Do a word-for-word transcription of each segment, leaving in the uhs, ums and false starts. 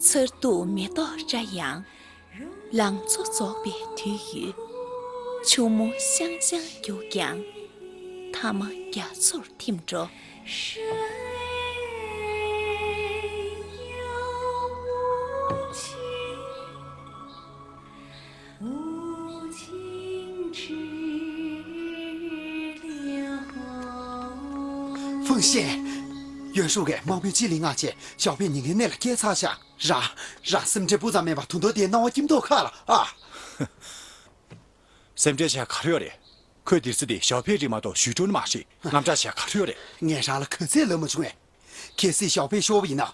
མཚར་སྡུག་མེ་ཏོག་བཀྲ་ཡང་། ལང་ཚོ་རྫོགས་པའི་དུས་ཡུན། ཆུ་མོ་ཤང་ཤང་རྒྱུག་ཀྱང་། མཐའ་མ་རྒྱ་མཚོར་ཐིམ་འགྲོ། ཧྥུང་ཤེ། ཡོན་ཧྲུའུ་གིས་དམག་དཔོན་ཅི་ལི་མངགས་བྱས་ཞའོ་ཕེ་ཉེན་ཁའི་གནས་ལ་བསྐྱལ་ཚར་ཤག་རང་རང་སེམས་ཁྲལ་སྤུ་ཙམ་མེད་པར་དུང་དུང་དེའི་སྣང་བ་སྐྱིད་མདོག་ཁ་ལ་ཨ། སེམས་ཁྲལ་བྱས་ག་རེ་ཡོད་རེད། ཁོས་དེ་ཚོ་དེ་ཞའོ་ཕེ་རིགས་མ་གཏོགས་ཞུས་ཀྲོའུ་ནི་མ་རེད། དངངས་སྐྲག་བྱས་ག་རེ་ཡོད་རེད། ངས་རང་ལ་ག་ཚད་ལབ་མ་བྱུང་ངས། གལ་སྲིད་ཞའོ་ཕེ་ཤོར་བ་ཡིན་ན།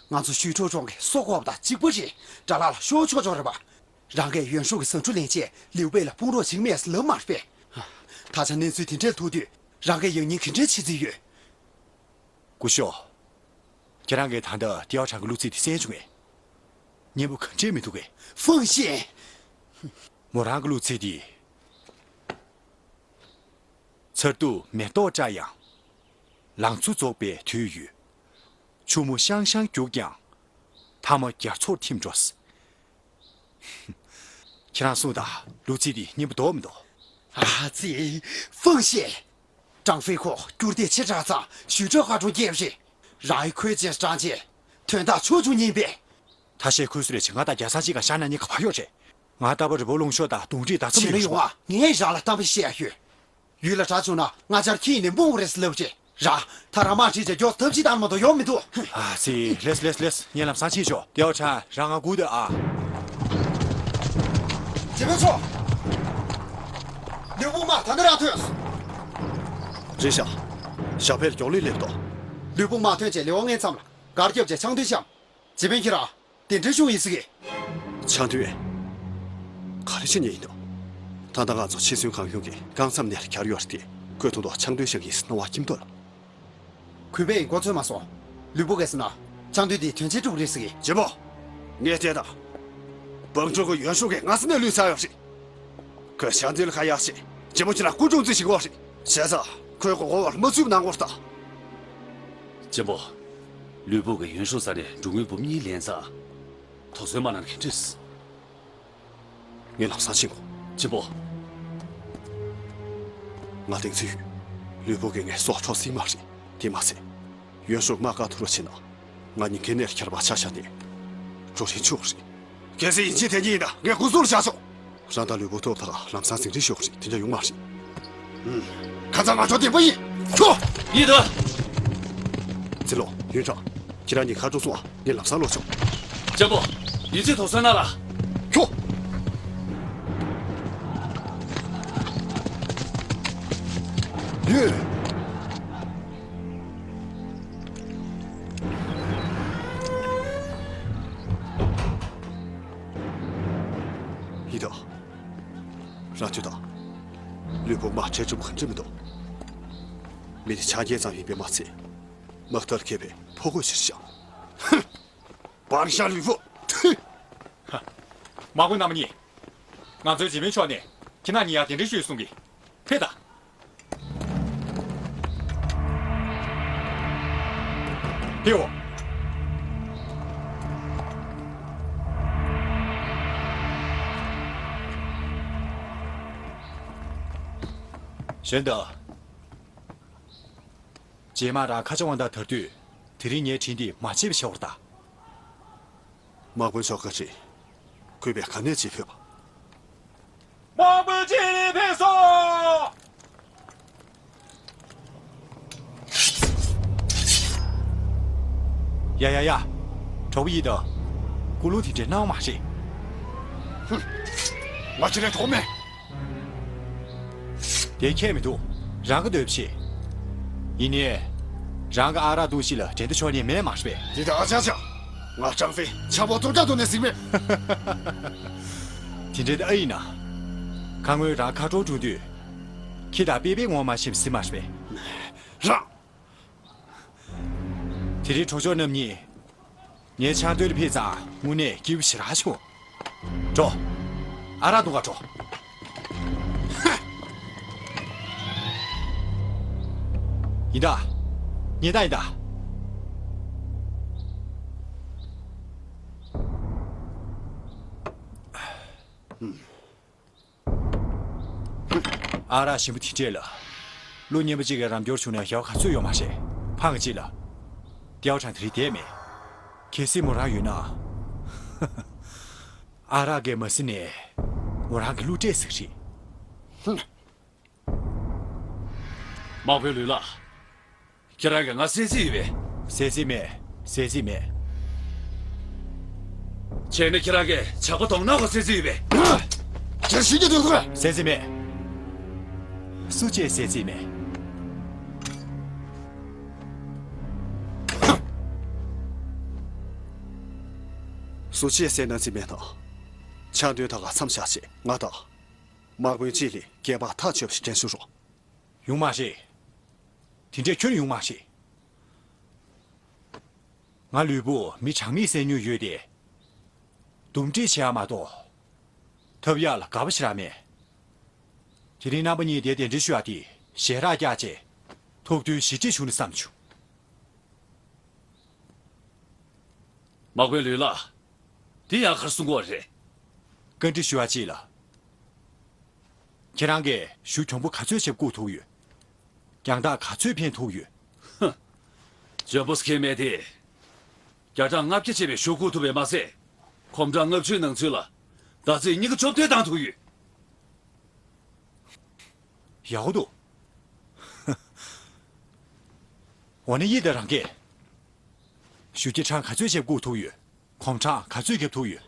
ང་ཚོ་ཞུས་ཀྲོའུ་ཚང་གི་སྲོག་འགོག་པ་དང་གཅིག་པ་རེད། དགྲ་ལག་ལ་ཤོར་ཆོག་ཆོག་རེད་པ། རང་གིས་ཡོན་ཧྲུའུ་གི་ཟ་འཕྲུག་ལེན་ཆེད་ལིའུ་པེ་ལ་དཔུང་རོགས་བྱེད་ཀྱི་མེད་ཟེར་ལབ་མ་རེད་པས། ད་ཆ་གནས་ཚུལ་དེ་འདྲ་ཐུག་དུས་རང་གིས་ཡང་སྙིང་ག་འདྲ་བྱེད་རྩིས་ཡོད། སྐུ་ཞབས། ཁྱེད་རང་གིས་ད་ལྟ་ཏེའོ་ཁྲང་གི་གླུ་ཚིག་དེ་གསན་བྱུང་ངས། སྙན་པོ་ག་འདྲས་མི་འདུག་གས། ཧྥུང་ཤེ། མོ་རང་གི་གླུ་ཚིག་དེ། མཚར་སྡུག་མེ་ཏོག་བཀྲ་ཡང་། ལང་ཚོ་རྫོགས་པའི་དུས་ཡུན། ཆུ་མོ་ཤང་ཤང་རྒྱུག་ཀྱང་། མཐའ་མ་རྒྱ་མཚོར་ཐིམ་འགྲོ། ཁྱེད་རང་གསུངས་དང་གླུ་ཚིག་འདི་སྙན་པོ་འདུག་མི་འདུག་ཨ་ཙི། ཧྥུང་ཤེ། ཀྲང་ཧྥེ་ཁོ་སྐྱུར་དེ་ཆེ་དྲགས་ཙང་ཞུས་ཀྲོའུ་མཁར་གྲོང་སྐྱེལ་བ་རེད། རང་ཡི་ཁོའི་རྗེས་སུ་འབྲངས་རྗེས། དོན་དག་ཆོག་ཆོག་ཉན་པས། ཐ་ཤལ་ཁུ་སུ་རེ་ཆེ་ང་དང་རྒྱ་ཚང་གཅིག་ག་བཞག་ན་ཉེན་ཁ་བ་ཡོད་རེད། ང་ལྟ་བུ་རི་བོ་ལུང་ཤོག་དང་གདོང་རིས་ད་ཚོ་བྱེད་མི་ཡོང་བ་ངས་རང་ལ་གཏམ་པ་བཤད་ཡ་ཡོད། ཡུལ་ལ་དྲག་བྱུང་ན་ང་ཅར་ཁྱི་ཡིན་ནས་རྨོངས་རེད་ཟེར་ལབ་རྗེས། རང་ད་རང་དམག་ཁྲིད་བྱས་མགྱོགས་ཐབས་ཅིག་བཏང་མ་གཏོགས་ཡོང་མི་འདུག་ཨ་ཙི། ལེས་ལེས་ལེས། ངས་ལམ་སང་ཕྱིན་ཆོག་ཏེའོ་ཁྲང་རང་ང་སྒུག་སྡོད་ཨ། རྗེ་དཔོན་མཆོག་ལུས་ཕུང་དམག་ད་ནི་རང་ཐོན། རེད་ཤག་ཞབས་པད་མགྱོགས་ལས་སླེབས་དོ། ལུས་ཕུང་དམག་ཐོན་བྱས་ལེ་དབང་ངན་མཚམས་ལ་སྒར་རྒྱབ་བྱས་ཆང་འདོན་བཤམས། རྗེ་དཔོན་ཁྱེད་རང་། དེ་འདྲའི་ཤོག་ཡིན་ཟིག་གི། ཆང་འདོན། ག་རེ་བྱེད་ཉེ་ཡིན་འདུག་ད་ལྟ་ང་ཚོ་ཕྱི་ཚུལ་གང་བྱུང་གི་རྐང་མཚམས་ནས་གྱར་ཡོད་རེད་དེ། ཁོས་དུང་དུང་ཆང་འདོན་བཞག་གི་སྣང་བ་སྐྱིད་མདོག་ལ། གུས་པས་མགོ་ཚོས་མ་སོང་། ལུས་པོ་གས་ན། ཆང་འདོན་དེ་དོན་ཆེན་གྲུབ་རེད་ཟིག་གི། རྗེ་པོ། ངས་བལྟས་དང་། བང་ཁྲོ་གི་ཡོན་ཧྲུའུ་གིས་ང་ས་ནས་བླུས་ཚར་ཡོད་རེད། ཁོས་ཆང་འདོན་ལ་ཁ་ཡག་ཆེ། རྗེ་མོ་ཁྱེད་ལ་སྐུ་དྲུང་རྩིས་ཞིག་དགོས་རེད། བྱས་ཙང་ཁོའི་མགོ་སྐོར་བར་མ་ཚུད་པ་གནང་དགོས་རེད་ད། གཅེན་པོ། ལུས་པོ་གིས་ཡོན་ཧྲུའུ་རྩ་ནས་འགྲོ་དངུལ་འབུམ་གཉིས་ལེན་ཚར། དོགས་ཟོན་མ་གནང་ན་ག་འདྲས། ངས་ལམ་སང་ཕྱིན་གོ། གཅེན་པོ། ང་གདེང་ཚོད་ཡོད། ལུས་པོ་གིས་ངའི་སྲོག་འཕྲོག་སྲིད་མ་རེད། དེ་མ་ཟད། ཡོན་ཧྲུའུ་དམག་བཀག་ཐུབ་རོགས་བྱས་ན། ང་ཉིན་འགའི་ནས་ཁྱེར་བ་ཆ་བཞག་ནས། འགྲོ་རན་ཆོག་རེད། གལ་སྲིད་ཡིན་གཅིག་དེ་གཉིས་ཡིན་ན་ངས་འགོ་ཟུར་བཞག་ཆོག་རང་དང་ལུས་པོ་ཐོབ་ཐག་ལམ་སང་ཟིང་འཁྲིག་ཤོག་རེད་དེ་འདྲ་ཡོང་མ་རེད། ཁ་ཚ་ང་ཚོ་བདེན་པ་ཡིན། ཁྱོ། ཡིན་ད། ཙི་ལོ། ཡོན་ཀྲང་། ཁྱེད་རང་གཉིས་ཁ་དྲོ་སོང་ཨ། ངས་ལམ་སང་ལོག་ཆོག་གཅེན་པོ། ཡིད་ཆེས་དོགས་ཟོན་གནང་ལ། ཁྱོ། ཡོད། ཡིན་ད། རང་ཚོད་དང་། ལུས་པོ་དམག་ཁྲལ་གྲུབ་ག་འདྲ་མི་འདུག་མི་དེ་ཆ་རྐྱེན་ཙམ་ཡིན་པས་མ་ཚད། དམག་རྟར་མཁས་པའི་ཕོ་རྒོད་ཆེར་བཞག་ཧུམ། བར་ཤ་ལུས་པོ། ཧ། དམག་དཔོན་རྣམ་གཉིས། ང་ཚོའི་འཇིགས་མེད་ཕྱོགས་ནས་ཁྱེད་རྣམ་གཉིས་ཡ་དེ་འདྲ་ཞུས་གསུང་གི། ཕེབས་དང་། ཕེབས་འོ། གཞན་དག་རྗེས་མ་རང་ཁ་ཆེ་དབང་ཐང་དར་དུས། དེ་རིང་ངའི་དྲིན་འདི་མ་བརྗེད་པ་བྱེད་འོར་ད། དམག་དཔོན་མཆོག་བཀའ་དྲིན། གུས་པས་ག་ནས་ཅི་ཕེབས་པ། དམག་དཔོན་ཅི་ལི་ཕེབས་སོང་། ཡ་ཡ་ཡ། གྲོགས་པོ་ཡིན་ད། ཀུན་སློང་དེ་འདྲའི་སྣང་བ་མ་རེད། ཧུམ། ང་ཁྱེད་རའི་གྲོགས་མེད། དེ་ཁྱད་མི་འདུག་རང་གི་འདོད་པ་བྱེད། ཡིན་ནའི། རང་གི་ཨ་རག་འཐུང་ཤེས་ལ་འགྲན་ཟླ་ཆོག་ཉན་མེད་མ་རེད་པས། འདི་ད་ཨ་ཅག་ཅག་ང་ཀྲང་ཧྥེ་ཆང་ཕོར་སྟོང་རྐྱང་འཐུང་ནས་གཟིགས་མེད། དེ་འདྲའི་ཨ་ཡིན་ན། ཁ་སྔོན་རང་ཁ་གྲོགས་བྱུང་དུས། ཁྱི་དང་པེ་པེ་ངོ་མ་ཤེས་པ་ཟིན་མ་རེད་པས། རང་། དེ་རིང་གྲོགས་མཆོག་རྣམ་གཉིས། ངའི་ཆང་འདོན་ལ་ཕེབས་ཙང་དངོས་གནས་སྐྱིད་པོ་ཞེ་དྲག་བྱུང་། འགྲོ། ཨ་རག་འཐུང་ག་འགྲོ། ཧ། ཡིན་ད། ཉན་ད་ཡིན་ད། ཨ་རག་ཞིམ་པོ་དེ་འདྲས་ལ། ལོ་གཉིས་པ་གཅིག་གི་རབ་འབྱོར་བྱུང་ན་ཞག་ག་ཚོད་ཡོད་མ་རེད། ཕངས་གཅིག་ལ། ཏེའོ་ཁྲང་དེ་རིང་བསྡད་མེད། གལ་སྲིད་མོ་རང་ཡོད་ན། ཨ་རག་གིས་མ་ཟིན་ནས། མོ་རང་གི་བསླུ་བྲིད་ཟིག་རེད། དམག་དཔོན་ལུས་ལགས། ཁྱེད་རང་གིས་ང་བསད་རྩིས་ཡོད་པས། བསད་རྩིས་མེད། བསད་རྩིས་མེད། བྱས་ན་ཁྱེད་རང་གིས་ཇག་པ་གདོང་ནག་པ་བསད་རྩིས་ཡོད་པས། ཁྱེད་ཤི་རྒྱུ་འདུག་གས། བསད་རྩིས་མེད། སུ་གཅིག་བསད་རྩིས་མེད། སུ་གཅིག་བསད་གནང་རྩིས་མེད་དོ། ཆང་འདོན་ད་ག་མཚམས་བཞག་བྱས་ང་དང་། དམག་དཔོན་གཅིག་ལས་སྐྱེས་པ་ཐག་ཆོད་པ་ཞིག་འདྲེན་ཞུ་རོགས། ཡོང་མ་རེད། དེ་འདྲས་ཁྱོན་ཡོང་མ་རེད། ང་ལུས་པོ་མི་གྲངས་མེད་བསད་མྱོང་ཡོད་དེ། འདུམ་འགྲིག་བྱེད་ཡ་མ་གཏོགས། ཐབས་ཡག་ལ་དགའ་པོ་ཞེ་དྲག་མེད། དེ་རིང་རྣམ་པ་གཉིས་དེ་གདན་འདྲེན་ཞུ་ཡ་དེ་ཞལ་རག་རྒྱག་བྱས། ཐུགས་མཐུན་ཞི་འགྲིག་བྱུང་ན་བསམ་བྱུང་། དམག་དཔོན་ལུས་ལགས། འདི་ཡང་ག་རེ་གསུང་གི་ཡོད་རེད། བཀའ་འདྲི་ཞུ་བ་གཅིག་ལ། ཁྱེད་རང་གིས་གཞུ་གྱོང་པོ་ག་ཚོད་ཆེ་བཀུག་ཐུབ་ཡོད། རྒྱང་ཐག་ག་ཚོད་འཕེན་ཐུབ་ཡོད། ཧ། ཇོན་པོ་སི་ཁེ་མེད་དེ། བརྒྱ་ཕྲག་ལྔ་བརྒྱ་བྱས་པའི་གཞུ་བཀུག་ཐུབ་པས་མ་ཟད། གོམ་བགྲང་ལྔ་བཅུའི་ནང་ཚུད་ལ། ཟླ་ཚེས་གཉིས་ཀ་བཅོ་བརྒྱད་བཏང་ཐུབ་ཡོད། ཡག་པོ་འདུག་འོ་ན་ཡིད་དང་རང་གིས། གཞུ་རྒྱ་གྲངས་ག་ཚོད་ཞིག་བཀུག་ཐུབ་ཡོད། གོམ་གྲངས་ག་ཚོད་བརྒྱབ་ཐུབ་ཡོད།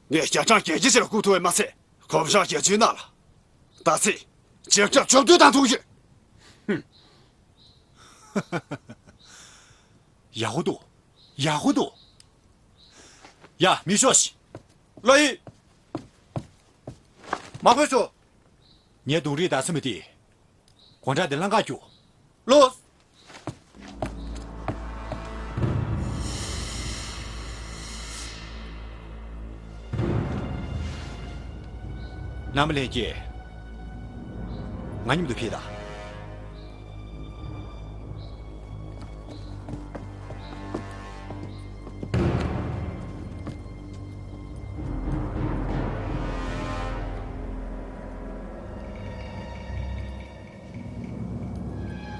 ངས་བརྒྱ་གྲངས་བརྒྱད་བརྒྱ་ཞིག་ལ་བཀུག་ཐུབ་པས་མ་ཚད། གོམ་གྲངས་བརྒྱད་ཅུའི་ནང་ལ། ཟླ་ཚེས་བརྒྱད་བརྒྱ་བཅོ་བརྒྱད་བཏང་ཐུབ་ཡོད། ཡག་པོ་འདུག་ཡག་པོ་འདུག་ཡ། མི་ཤོག་ཤིག་ལོ་ཡི། དམག་དཔོན་ཚོ། ངས་རྡུང་རིགས་བདག་ཚོད་མི་དེ། སྒོ་འགྲམ་དེ་ལྷང་ཀ་རྒྱུག་ལོ། རྣམ་པ་ལྷན་རྒྱས། ང་མཉམ་དུ་ཕེབས་དང་།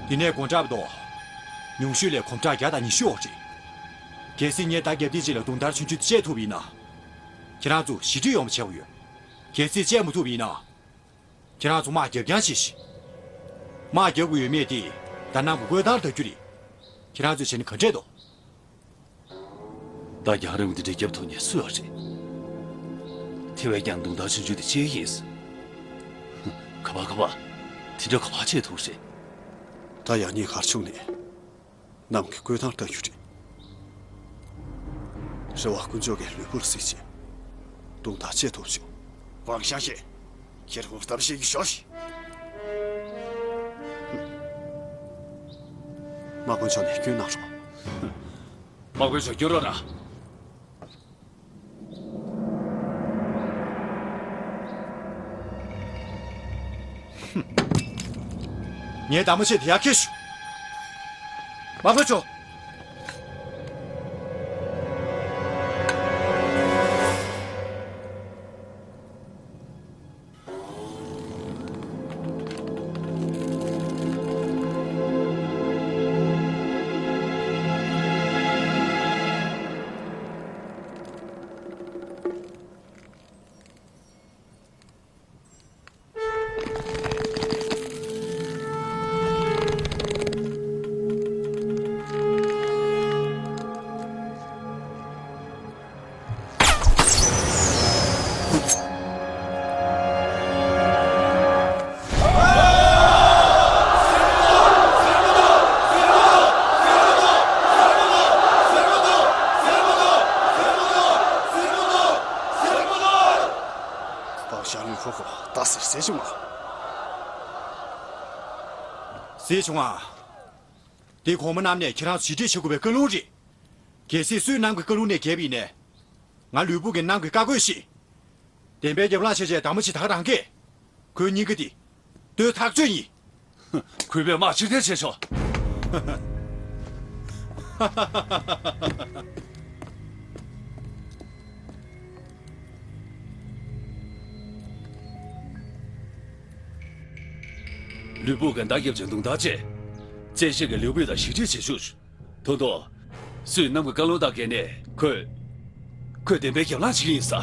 འདི་ནས་སྒོ་འགྲམ་དུ། ཉུང་ཤོས་ལ་གོམ་གྲངས་བརྒྱ་དང་ཉི་ཤུ་ཡོད་རེད། གལ་སྲིད་ངས་ཟླ་བརྒྱད་དེ་རྗེས་ལ་རྡུང་རྡར་ཆུང་ཆུང་དེ་བཅད་ཐུབ་པ་ཡིན་ན། ཁྱེད་རང་ཚོ་ཞི་འགྲིག་ཡོང་བ་བྱེད་དགོས་ཡོད། གལ་སྲིད་བཅད་མ་ཐུབ་པ་ཡིན་ན། ཁྱེད་རང་ཚོ་དམག་རྒྱབ་རྐྱང་བྱེད་ཤིག་དམག་རྒྱབ་དགོས་ཡོད་མེད་དེ། ད་ནམ་གྱི་བཀོད་སྟངས་ལྟ་རྒྱུ་རེད། ཁྱེད་རང་ཚོས་བྱས་ན་ག་འདྲས་འདུག་ད་རྒྱང་རིང་པོ་འདི་འདྲའི་རྒྱབ་ཐུབ་མཁན་སུ་ཡོད་རེད། དེ་བས་ཀྱང་རྡུང་རྡར་ཆུང་ཆུང་དེ་གཅིག་ཡིན། ཧུམ། ག་པར་ག་པར། དེ་འདྲ་ག་པར་བྱེད་ཐུབ་རེད། ད་ཡང་སྙིང་གར་བྱུང་ནས། ནམ་གྱི་བཀོད་སྟངས་ལྟ་རྒྱུ་རེད། རེ་བ་དཀོན་མཆོག་གིས་ལུས་པོར་གཟིགས་བྱས། རྡུང་རྡར་བཅད་ཐུབ་བྱུང་། ཝང་ཞང་ཞེ། ཁྱེད་ཧུབ་ཐབས་ཤེས་ཀྱི་ཤོག་ཤིག་དམག་དཔོན་མཆོག་ནས་སྐྱོན་གནང་རོགས། དམག་དཔོན་མཆོག་སྐྱོན་རོགས་གནང་། ངས་དམ་བཅའ་དེ་ཡར་འཁྱེར་ཞུ། དམག་དཔོན་མཆོག་པའོ་ཞང་ལུས་ཕུ་ཁོ་ད་ཟེར་ཟེར་བྱུང་ང་། ཟེར་བྱུང་ང་། འདི་གོང་མ་རྣམས་ནས་ཁྱེད་རང་ཞི་འགྲིག་བྱེད་དགོས་པའི་བཀའ་ལུང་རེད། གལ་སྲིད་སུས་གནམ་གྱི་བཀའ་ལུང་ནས་འགལ་བ་ཡིན་ནའི། ང་ལུས་པོ་གིས་གནམ་གྱི་བཀའ་བཀོད་བཞིན། བདེན་པའི་རྒྱབ་ལངས་བྱས་བྱས་དམ་པོ་ཆེ་ད་ག་རང་གིས། ཁོའི་སྙིང་ག་དེ། བསྟོད་ཐག་གཅོད་ཡིན། གུས་པས་དམག་ཕྱིར་འཐེན་བྱེད་ཆོག། ལུས་པོ་གི་མདའ་རྒྱབ་ཀྱི་མདུང་ཐག་བཅད། བཙན་ཤེད་ཀྱི་ལུས་པོ་དང་ཞི་འགྲིག་བྱེད་ཤོག་ཐོ་ཐོ། སུས་ནམ་གྱི་བཀའ་ལུང་བཏང་གལ་ནས་ཁོས། ཁོས་བདེན་པའི་རྒྱབ་ལངས་བྱེད་ཀྱི་ཡིན་ས།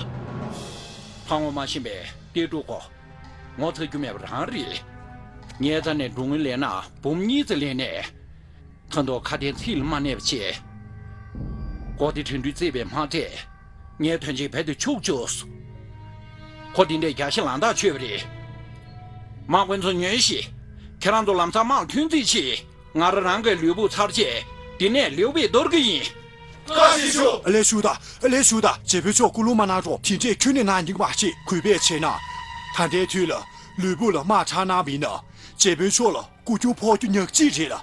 ཕ་ངོ་མ་ཤེས་པའི་ཏེ་ཀྲུག་གོ། ངོ་ཚ་རྒྱུ་མེད་པ་རང་རེད། ངའི་རྩ་ནས་འགྲོ་དངུལ་ལེན་ན་འབུམ་གཉིས་ཙམ་ལེན་ནས། ད་དུང་ཁ་དན་ཚིག་ལ་མ་གནས་པ་བྱས། གོ་དེ་དྲན་འཕྲུལ་རྩེད་པའི་དམག་གྲས། ངའི་དོན་ཆེན་བེད་དུ་ཆུག་བཅུག་ཁོ་དེ་འདྲའི་རྒྱ་ཤ་ལང་ཐག་ཆོད་པ་རེད། དམག་དཔོན་ཚོ་ཉོན་ཞིག་ཁྱེད་རང་ཚོ་ལམ་སང་དམག་ཐོན་རྩིས་བྱེད། ང་རང་རང་གི་ལུས་པོ་ཚར་རྗེས་དེ་ནས་ལེའུ་པེ་གཏོར་གི་ཡིན། བཀའ་དྲིན་ཆེ། ཨ་ལས་ཞུ་ད། ཨ་ལས་ཞུ་ད། རྗེ་དཔོན་མཆོག་སྐུ་རླུང་མ་གནང་རོགས། དེ་འདྲས་ཁྱོན་ནས་གནང་སྙིང་མ་བྱེད། གུས་པས་བྱས་ན། ད་ལྟའི་དུས་ལ་ལུས་པོ་ལ་དམག་འཁྲབ་གནང་བ་ཡིན་ན། རྗེ་དཔོན་མཆོག་ལ་སྐུ་རྒྱུ་ཕོག་རྒྱུ་ཉག་གཅིག་རེད་ལ།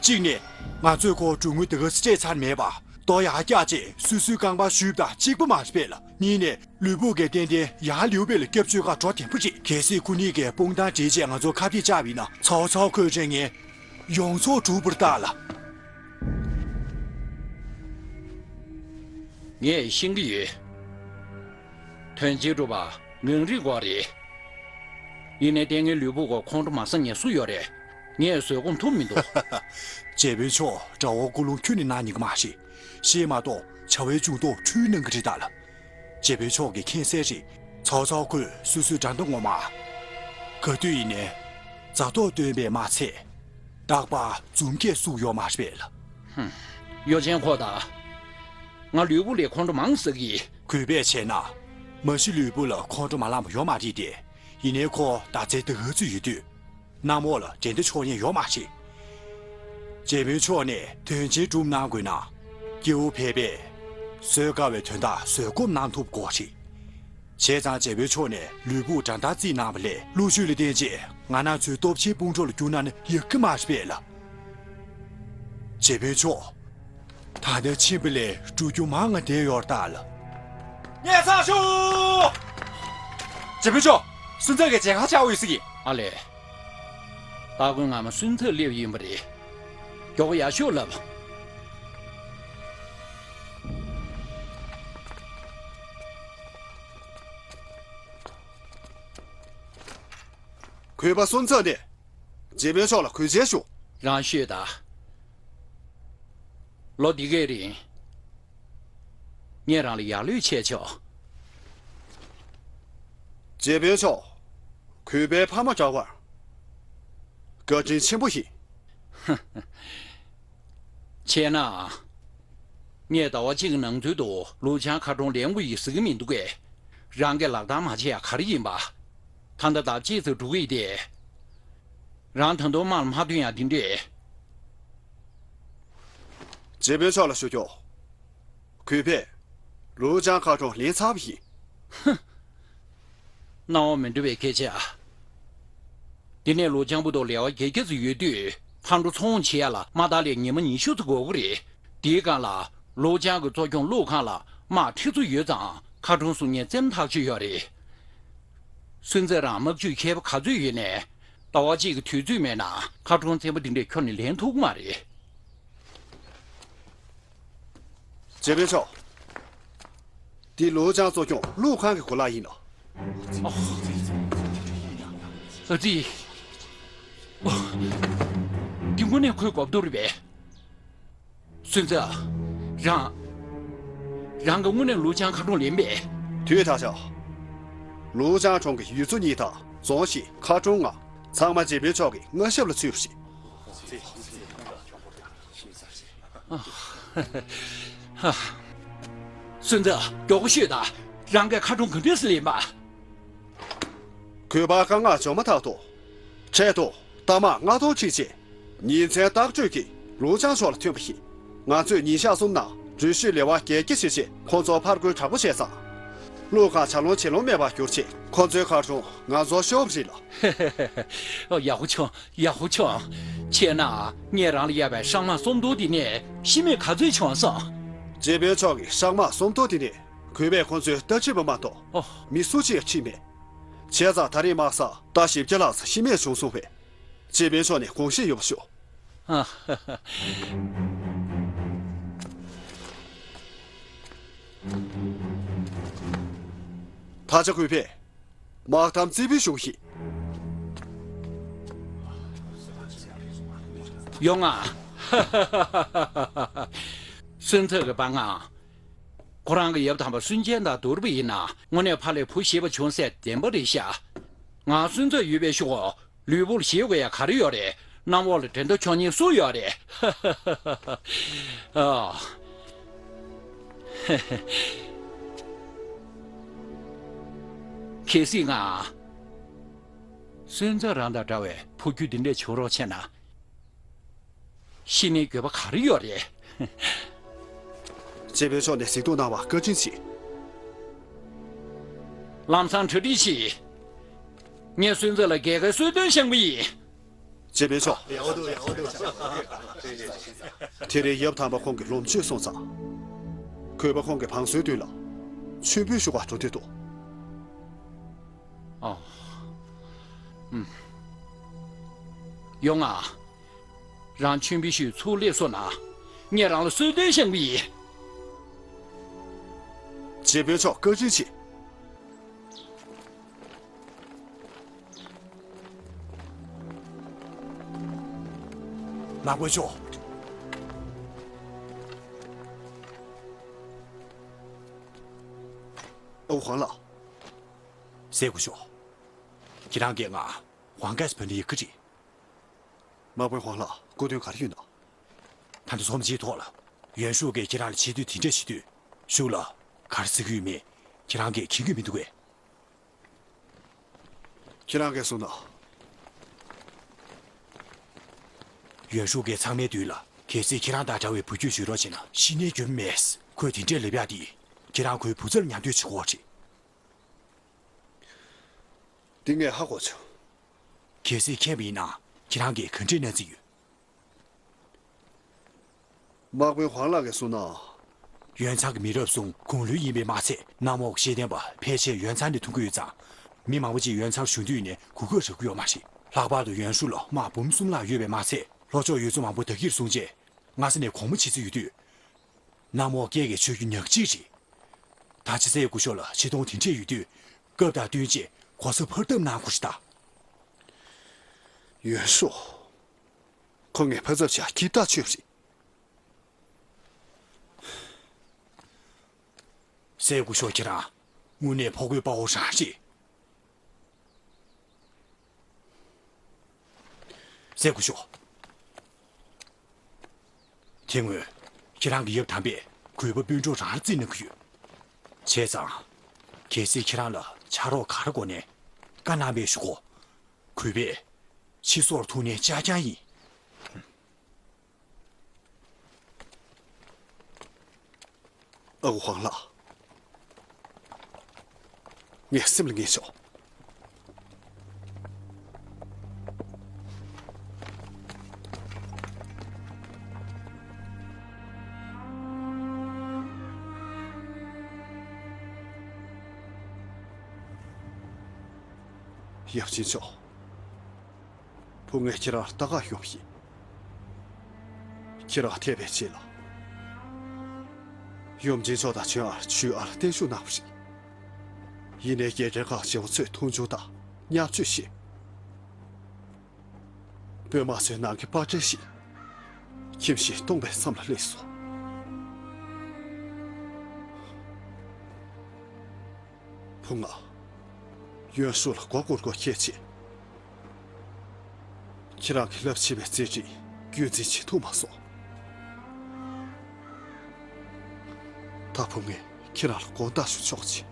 གཅིག་ནས། ང་ཚོས་ཁོ་འགྲོ་དངུལ་དེ་ག་ཚོད་སྤྲད་ཚར་མེད་པ། རྡོ་ཡར་བཀྱགས་རྗེས་སོ་སོའི་རྐང་པར་གཞུས་པ་དང་གཅིག་པ་མ་རེད་པས་ལ། གཉིས་ནས། ལུས་པོ་གིས་ཏན་ཏན་ཡར་ལེའུ་པེ་ལ་སྐྱབས་བཅོལ་གར་འགྲོ་བདེན་པོ་རེད། གལ་སྲིད་ཁོ་གཉིས་ཀས་དཔུང་གཏམ་བསྒྲིལ་རྗེས་ང་ཚོར་ཁ་གཏད་བཅག་པ་ཡིན་ན། ཚའོ་ཚའོ་ཁོས་རེ་ངན་ཡོངས་རྫོགས་གྲུབ་པར་བལྟ་ལ། ངས་ཤེས་ཀྱི་ཡོད། དོན་ཆེན་སྒྲུབ་པ་ངང་རིང་དགོས་རེད། ཡིན་ནའི་ལྟས་ངན་ལུས་པོ་གོ་ཁོང་ཁྲོ་མ་ཟ་མཁན་སུ་ཡོད་རེད། ངས་བཟོད་སྒོམ་ཐུབ་མི་འདུག་རྗེ་དཔོན་མཆོག་དགྲ་བོ་ཀུན་སློང་ཁྱོན་ནས་གནང་སྙིང་མ་རེད། ཤེས་མ་གཏོགས་བྱ་བའི་འཇུག་ལྡོག་འཁྲུལ་གནང་གི་རེད་ད་ལ། རྗེ་དཔོན་མཆོག་གིས་མཁྱེན་གསལ་རེད། ཚའོ་ཚའོ་ཁོས་སོ་སོའི་དགྲ་ཟླ་ངོ་མ། ག་དུས་ཡིན་ནའི། མཛའ་གྲོགས་སྟོན་པས་མ་ཚད། རྟག་པར་འཛུམ་སྐད་བཙུགས་ཡོད་མ་རེད་པས་ལ། ཧུམ། གཡོ་ཅན་ཁོ་ད། ང་ལུས་པོ་ལས་ཁོང་ཁྲོ་མང་ཟ་གི། གུས་པས་བྱས་ན། མ་གཞི་ལུས་པོ་ལ་ཁོང་ཁྲོ་མ་ལངས་པ་ཡོད་མ་རེད་དེ། ཡིན་ནའི་ཁོ་ད་ཚེ་ད་ག་ཚོད་ཡོད་དུས། གནམ་འོག་ལ་འགྲན་ཟླ་ཆོག་ཉན་ཡོད་མ་རེད། རྗེ་དཔོན་མཆོག་ནས་དོན་ཆེན་སྒྲུབ་གནང་དགོས་ན། སྐྱེ་བོ་ཕལ་པས་བཟོད་དཀའ་བའི་དོན་དག་བཟོད་སྒོམ་གནང་ཐུབ་དགོས་རེད། བྱས་ཙང་རྗེ་དཔོན་མཆོག་ནས་ལུས་པོ་དགྲ་ཟླར་བརྩིས་གནང་བ་ལས་བློ་ཆོས་ལ་བརྟེན་རྗེས་ང་རང་ཚོའི་སྟོབས་ཆེན་དཔུང་གྲོགས་ལ་བསྒྱུར་གནང་ན་ཡག་གི་མ་རེད་པས་ལ། རྗེ་དཔོན་མཆོག་ད་ལྟ་ཕྱིན་པ་ལས་འགྲོ་རྒྱུ་མང་ང་བསྡད་ཡོད་རེད་ད་ལ། ངས་ཚར་ཤོག་རྗེ་དཔོན་མཆོག་སུན་ཙེ་གི་མཇལ་ཁ་བཅར་འོས་ཟིག་ཡིན། ཨ་ལས། སྟ་གོན་ངར་མ་སུན་ཙེ་སླེབས་ཡིན་པ་རེད། མགྱོགས་པོ་ཡར་ཤོག་ལབ། གུས་པ་སུན་ཙེ་ནས། རྗེ་དཔོན་མཆོག་ལ་གུས་མཇལ་ཞུ། རང་ཤོད་ད། ལོ་འདི་གའི་རིང་། ངས་རང་ལ་ཡར་ལོས་བྱས་ཆོག་རྗེ་དཔོན་མཆོག་གུས་པའི་ཕ་མ་འདྲ་བར། བཀའ་དྲིན་ཆེན་པོ་ཡིན། བྱས་ན། ངས་ཟླ་བ་གཅིག་གི་ནང་ཚུད་དུ་ལུའུ་ཅང་མཁར་གྲོང་ལེན་དགོས་ཡིན་ཟེར་གྱི་མི་འདུག་གས། རང་གིས་ལག་བསྟར་མ་བྱས་ཡ་ག་རེ་ཡིན་པ། ད་ལྟ་ཟླ་གཅིག་ཙམ་འགྲོ་གི་ཡིན་ཏེ། རང་ད་དུང་དམག་ལ་མ་ཐོན་ཡ་འདི་འདྲས། རྗེ་དཔོན་མཆོག་ལ་ཞུ་རྒྱུ། གུས་པས་ལུའུ་ཅང་མཁར་གྲོང་ལེན་ཚར་བ་ཡིན། ཧུ། སྣང་བ་མི་འགྲོ་བའི་སྐད་ཆ། དེ་ནས་ལུའུ་ཅང་བུ་དོ་ལེ་བ་བརྒྱད་བརྒྱ་ཙམ་ཡོད་དུས་ཕར་འགྲོ་ཚུར་འོང་བྱེད་ཡ་ལ་དམག་རྟ་ལས་ཉི་མ་ཉི་ཤུ་ཙམ་འགོར་གི་རེད། དེའི་སྒང་ལ་ལུའུ་ཅང་གི་གཙོ་སྐྱོང་ཀླུ་ཁང་ལ་དམག་ཁྲི་ཚོ་ཡོད་ཙང་མཁར་གྲོང་སྲུང་མཁན་བཙན་ཐག་ཆོད་ཡོད་རེད། སུན་ཙེ་རང་དམག་ཇུས་མཁས་པ་ག་ཚོད་ཡོད་ནའི་ཟླ་བ་གཅིག་གི་དུས་ཚོད་མེད་ན་མཁར་གྲོང་བཙན་པོ་འདི་འདྲས་ཁྱོན་ནས་ལེན་ཐུབ་ཀྱི་མ་རེད། རྗེ་དཔོན་མཆོག་འདི་ལུའུ་ཅང་གཙོ་སྐྱོང་ཀླུ་ཁང་གི་གོ་ལག་ཡིན་ནོ། ཨ་ཙི། ཨོ། འདི་དངོས་གནས་ཁོའི་གོ་བསྡུར་རེད་པས། སུན་ཙེ། རང་། རང་གི་དངོས་གནས་ལུའུ་ཅང་མཁར་གྲོང་ལེན་པས། དུས་ད་ཆ། ལུའུ་ཅང་གྲོང་གི་ཡུལ་ཚོ་གཉིས་དང་རྫོང་གཞིས་མཁར་གྲོང་ལྔ་ཚང་མ་རྗེ་དཔོན་མཆོག་གི་མངའ་ཞབས་ལ་ཚུད་པ་རེད། སུན་ཙེ། མགྱོགས་པོ་ཤོད་དང་། རང་གིས་མཁར་གྲོང་ག་འདྲས་སེ་ལེན་པ། གུས་པ་བཀའ་མངགས་འབྱོར་མ་ཐག་ཏུ། འཕྲལ་དུ་རྟ་དམག་ལྔ་སྟོང་ཁྲིད་རྗེས། ཉིན་མཚན་རྟག་སྤྲོད་ཀྱིས་ལུའུ་ཅང་ཕྱོགས་ལ་ཐོན་པ་ཡིན། ང་ཚོས་ཉིན་ཞག་གསུམ་ནང་འགྲུལ་བཞུད་ལེ་བ་བརྒྱད་བརྒྱ་བྱས་རྗེས་ཁོང་ཚོར་ཕར་རྒོལ་དྲག་པོ་བྱས་ཙང་། ཀླུ་ཁང་བྱ་ལོང་བྱེ་ལོང་མེད་པར་གྱུར་རྗེས་ཁོང་ཚོའི་མཁར་གྲོང་ང་ཚོར་ཤོར་བ་རེད་ལ། ཨོ། ཡག་པོ་བྱུང་། ཡག་པོ་བྱུང་། བྱས་ན་ངས་རང་ལ་གཡར་བའི་ཧྲག་དམག་སུམ་སྟོང་དེ་ནས་ཤི་རྨས་ག་ཚོད་བྱུང་སོང་། རྗེ་དཔོན་མཆོག་གི་ཧྲག་དམག་སུམ་སྟོང་དེ་ནས་གུས་པས་ཁོང་ཚོའི་རྟ་ཁྲིད་པ་མ་གཏོགས་ཨོ། མི་སུ་གཅིག་ཡང་ཁྲིད་མེད། བྱས་ཙང་ད་རེས་དམག་སར་རྟ་བཞི་བརྒྱ་ལྷག་ཙམ་ཤི་རྨས་བྱུང་སོང་བས། རྗེ་དཔོན་མཆོག་ནས་དགོངས་བཞེས་ཡོད་པ་ཞུ། ཨ། ད་ཆ་གུས་པས་དམག་དམ་རྩིས་འབུལ་ཞུ་གི་ཡིན། ཡོང་ང་། སུན་ཚ་གི་པ་ང་། ཁོ་རང་གི་ཡབ་དམ་པ་སུན་ཅན་དང་བསྡུར་བ་ཡིན་ན་དངོས་གནས་ཕ་ལས་བུ་ཞེད་པ་བྱུང་ས་བདེན་པ་རེད་ཤག་ང་སུན་ཚ་ཡོད་པའི་ཤོག་ལུས་པོ་ལ་ཞེད་དགོས་ཡ་ག་རེ་ཡོད་རེད། གནམ་འོག་ལ་འགྲན་ཟླ་ཆོག་མཁན་སུ་ཡོད་རེད། ཨ། གལ་སྲིད་ང་། སུན་ཚ་རང་དང་འདྲ་བའི་ཕོ་རྒྱུད་འདི་འདྲས་བྱུང་རོགས་བྱས་ན། ཤི་ནས་འགྱོད་པ་ག་རེ་ཡོད་རེད། སྤྱི་དཔོན་མཆོག་ནས་གཟིགས་རྟོག་གནང་བར་བཀའ་དྲིན་ཆེ། ལམ་སང་གྲ་སྒྲིག་བྱེད། ངས་སུན་ཚ་ལ་རྒྱལ་ཁའི་གསོལ་སྟོན་བཞེངས་པ་ཡིན། སྤྱི་དཔོན་མཆོག་དེ་རིང་ཡབ་དམ་པ་ཁོང་གི་ལོ་མཆོད་སོང་ཙང་། གུས་པ་ཁོང་གི་བང་སོའི་མདུན་ལ་མཆོད་འབུལ་ཞུ་བར་འགྲོ་འདོད་འདུག་ཨོ། ཨུམ། ཡོང་ང་། རང་མཆོད་འབུལ་ཞུས་ཚུར་སླེབས་སོང་ན། ངས་རང་ལ་གསོལ་སྟོན་བཞེངས་པ་ཡིན། སྤྱི་དཔོན་མཆོག་བཀའ་དྲིན་ཆེ། དམག་དཔོན་མཆོག་ཨོ་ཧོང་ལགས། སྲས་སྐུ་ཞབས། ཁྱེད་རང་གིས་ང་ཧོང་ཀས་བོད་འདི་ཡི་གི་རེད། དམག་དཔོན་ཧོང་ལགས། སྐུ་དོན་ག་རེ་ཡོད་ན། ད་ལྟ་ཚོམས་ཆེའི་ཐོག་ལ། ཡོན་ཧྲུའུ་གིས་ཁྱེད་རང་ལ་ཆེ་བསྟོད་དེ་འདྲས་བྱེད་དུས། ཤུགས་ལ། ག་རེ་ཟེར་གྱི་ཡོད་མེད། ཁྱེད་རང་གིས་མཁྱེན་གྱི་མི་འདུག་གས། ཁྱེད་རང་གིས་གསུངས་ན། ཡོན་ཧྲུའུ་གིས་ཚང་མའི་མདུན་ལ། གལ་སྲིད་ཁྱེད་རང་དང་འདྲ་བའི་བུ་རྒྱུད་བྱུང་རོགས་བྱས་ན། ཤི་ནས་འགྱོད་མེད། ཁོས་དེ་འདྲས་ལབ་ཡག་དེ། ཁྱེད་རང་ཁོའི་བུ་ཚ་ལ་ཉམས་འདོད་བྱེད་ཀྱི་ཡོད་རེད། འདི་ངས་ཧ་གོ་བྱུང་། གལ་སྲིད་མཁྱེན་པ་ཡིན་ན། ཁྱེད་རང་གིས་ག་འདྲས་གནང་རྩིས་ཡོད། དམག་དཔོན་ཧོང་ལགས་ཀྱིས་གསུངས་ན། ཡོན་ཚང་གི་མི་རབས་གསུམ་གུང་ལྷོད་ཡིན་པས་མ་ཚད། གནམ་འོག་ཤེས་ལྡན་པ་ཕལ་ཆེར་ཡོན་ཚང་ནས་ཐོན་གྱི་ཡོད་ཙང་། མི་མང་པོ་ཅིག་ཡོན་ཚང་ཞུགས་འདོད་ནས་གོ་སྐབས་རག་གི་ཡོད་མ་རེད། ལྷག་པར་དུ་ཡོན་ཧྲུའུ་ལ་དམག་འབུམ་གསུམ་ལྷག་ཡོད་པས་མ་ཚད། ལྷོ་ཕྱོགས་ཡུལ་ཚོ་མང་པོ་བདག་གིར་བཟུང་རྗེས། སྔ་ས་ནས་གོང་མོ་བྱེད་རྩིས་ཡོད་དུས། གནམ་འོག་སྐད་ཀྱིས་ཆོད་རྒྱུ་ཉག་གཅིག་རེད། ད་ཆ་སྲས་སྐུ་ཞབས་ལ་ཆེ་མཐོང་དེ་འདྲས་ཡོད་དུས། སྐབས་དང་བསྟུན་བྱས་གོ་ས་འཕར་ཐབས་གནང་དགོས་ཤག་ད། ཡོན་ཧྲུའུ། ཁོ་ངའི་ཕ་ཚབ་བྱས་ཀྱི་ཐག་ཆོད་པ་རེད། སྲས་སྐུ་ཞབས་ཁྱེད་རང་དངོས་གནས་ཕོ་རྒོད་དཔའ་བོ་རང་རེད། སྲས་སྐུ་ཞབས། དེ་སྔོན། ཁྱེད་རང་གི་ཡབ་དམ་པས་གུས་པ་སྤུན་གྲོགས་རང་རྩིས་གནང་གི་ཡོད། བྱས་ཙང་། གལ་སྲིད་ཁྱེད་རང་ལ་ཕྱག་རོགས་ག་རེ་དགོས་ནའི་བཀའ་གནང་བའི་ཞུ་གོ། གུས་པས་ཕྱི་སོར་ཐུག་ནས་ཅག་རྐྱང་ཡིན། ཨ་ཁུ་ཧོང་ལགས། ངས་སེམས་ལ་ངེས་ཤོག་ཡབ་ཆེན་མཆོག་བུ་ངས་ཁྱེད་རང་ལ་ལྟ་ག་ཡོང་བ་ཡིན། ཁྱེད་རང་ཐེ་བའི་རྗེས་ལ། ཡུམ་ཆེན་མཆོག་དང་ཆོས་ཨར་ཆོས་ཨར་བརྟན་བཞུགས་གནང་བ་རེད། ཡིན་ནའི་རྒྱལ་ཕྲན་ཁག་ཆེ་བ་ཚོས་མཐོང་ཆུང་དང་བརྙས་བཅོས་བྱས། དཔོན་དམག་ཚོའི་ནང་གི་པར་སྐྲན་ཞིག་ཁྱིམ་གཞིས་སྟོང་པའི་མཚམས་ལ་སླེབས་སོང་། བུ་ང་། ཡོན་ཧྲུའུ་ལ་མགོ་སྐོར་དགོས་ཁྱད་ཆེ། ཁྱེད་རང་གི་རླབས་ཆེ་བའི་བརྩེ་ཆེན་རྒྱུན་འཛིན་བྱེད་ཐུབ་མ་སོང་། ད་བུ་ངས་ཁྱེད་རང་ལ་དགོངས་དག་ཞུ་ཆོག་ཅིང་།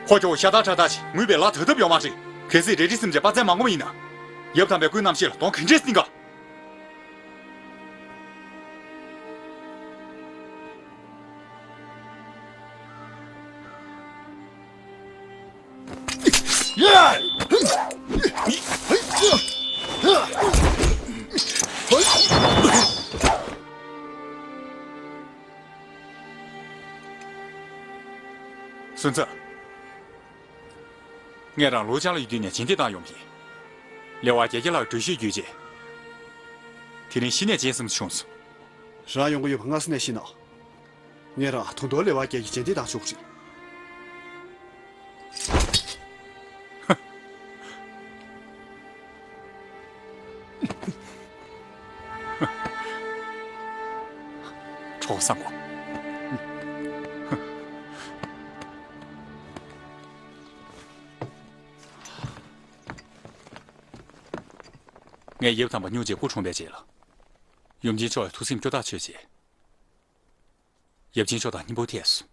ཁོ་ཁྱོད་ཤ་སྟག་ཁྲག་སྟག་ཅིག་ངུས་པའི་ལ་དོད་ཐབས་ཡོད་མ་རེད། གལ་སྲིད་རལ་གྲི་སེམས་ཅན་དཔའ་རྩལ་མ་ངོམས་ཡིན་ན། ཡབ་དམ་པའི་སྐུའི་རྣམ་ཤེས་ལ་གདོང་ག་འདྲས་བསྟན་ག་སུན་ཚ། ངས་རང་ལུའུ་ཅང་ལ་ཡོད་དུས་ནས་རྗེས་འདེད་བཏང་ཡོང་གི། ལེ་དབར་བརྒྱད་བརྒྱ་ལྷག་འགྲུལ་བཞུད་བརྒྱུད་རྗེས། དེ་རིང་གཞི་ནས་རྗེས་ཟིན་བྱུང་སོང་། རང་ཡོང་གི་ཡོད་པ་སྔ་ས་ནས་ཤེས་ན། ངས་རང་དུང་རྡོ་ལེ་བ་རྒྱལ་གྱི་རྗེས་འདེད་བཏང་ཆོག་གི་རེད། གྲོགས་བཟང་པོ། ངས་ཡབ་དམ་པ་སྨྱུག་རྗེས་སྐུ་འཁྲུངས་པའི་རྗེས་ལ། ཡུམ་ཆེན་མཆོག་ཡི་ཐུགས་སེམས་སྐྱོ་ཐག་ཆོད་རྗེས། ཡབ་ཆེན་མཆོག་དང་སྙིང་པོ་ཐད་སོང་།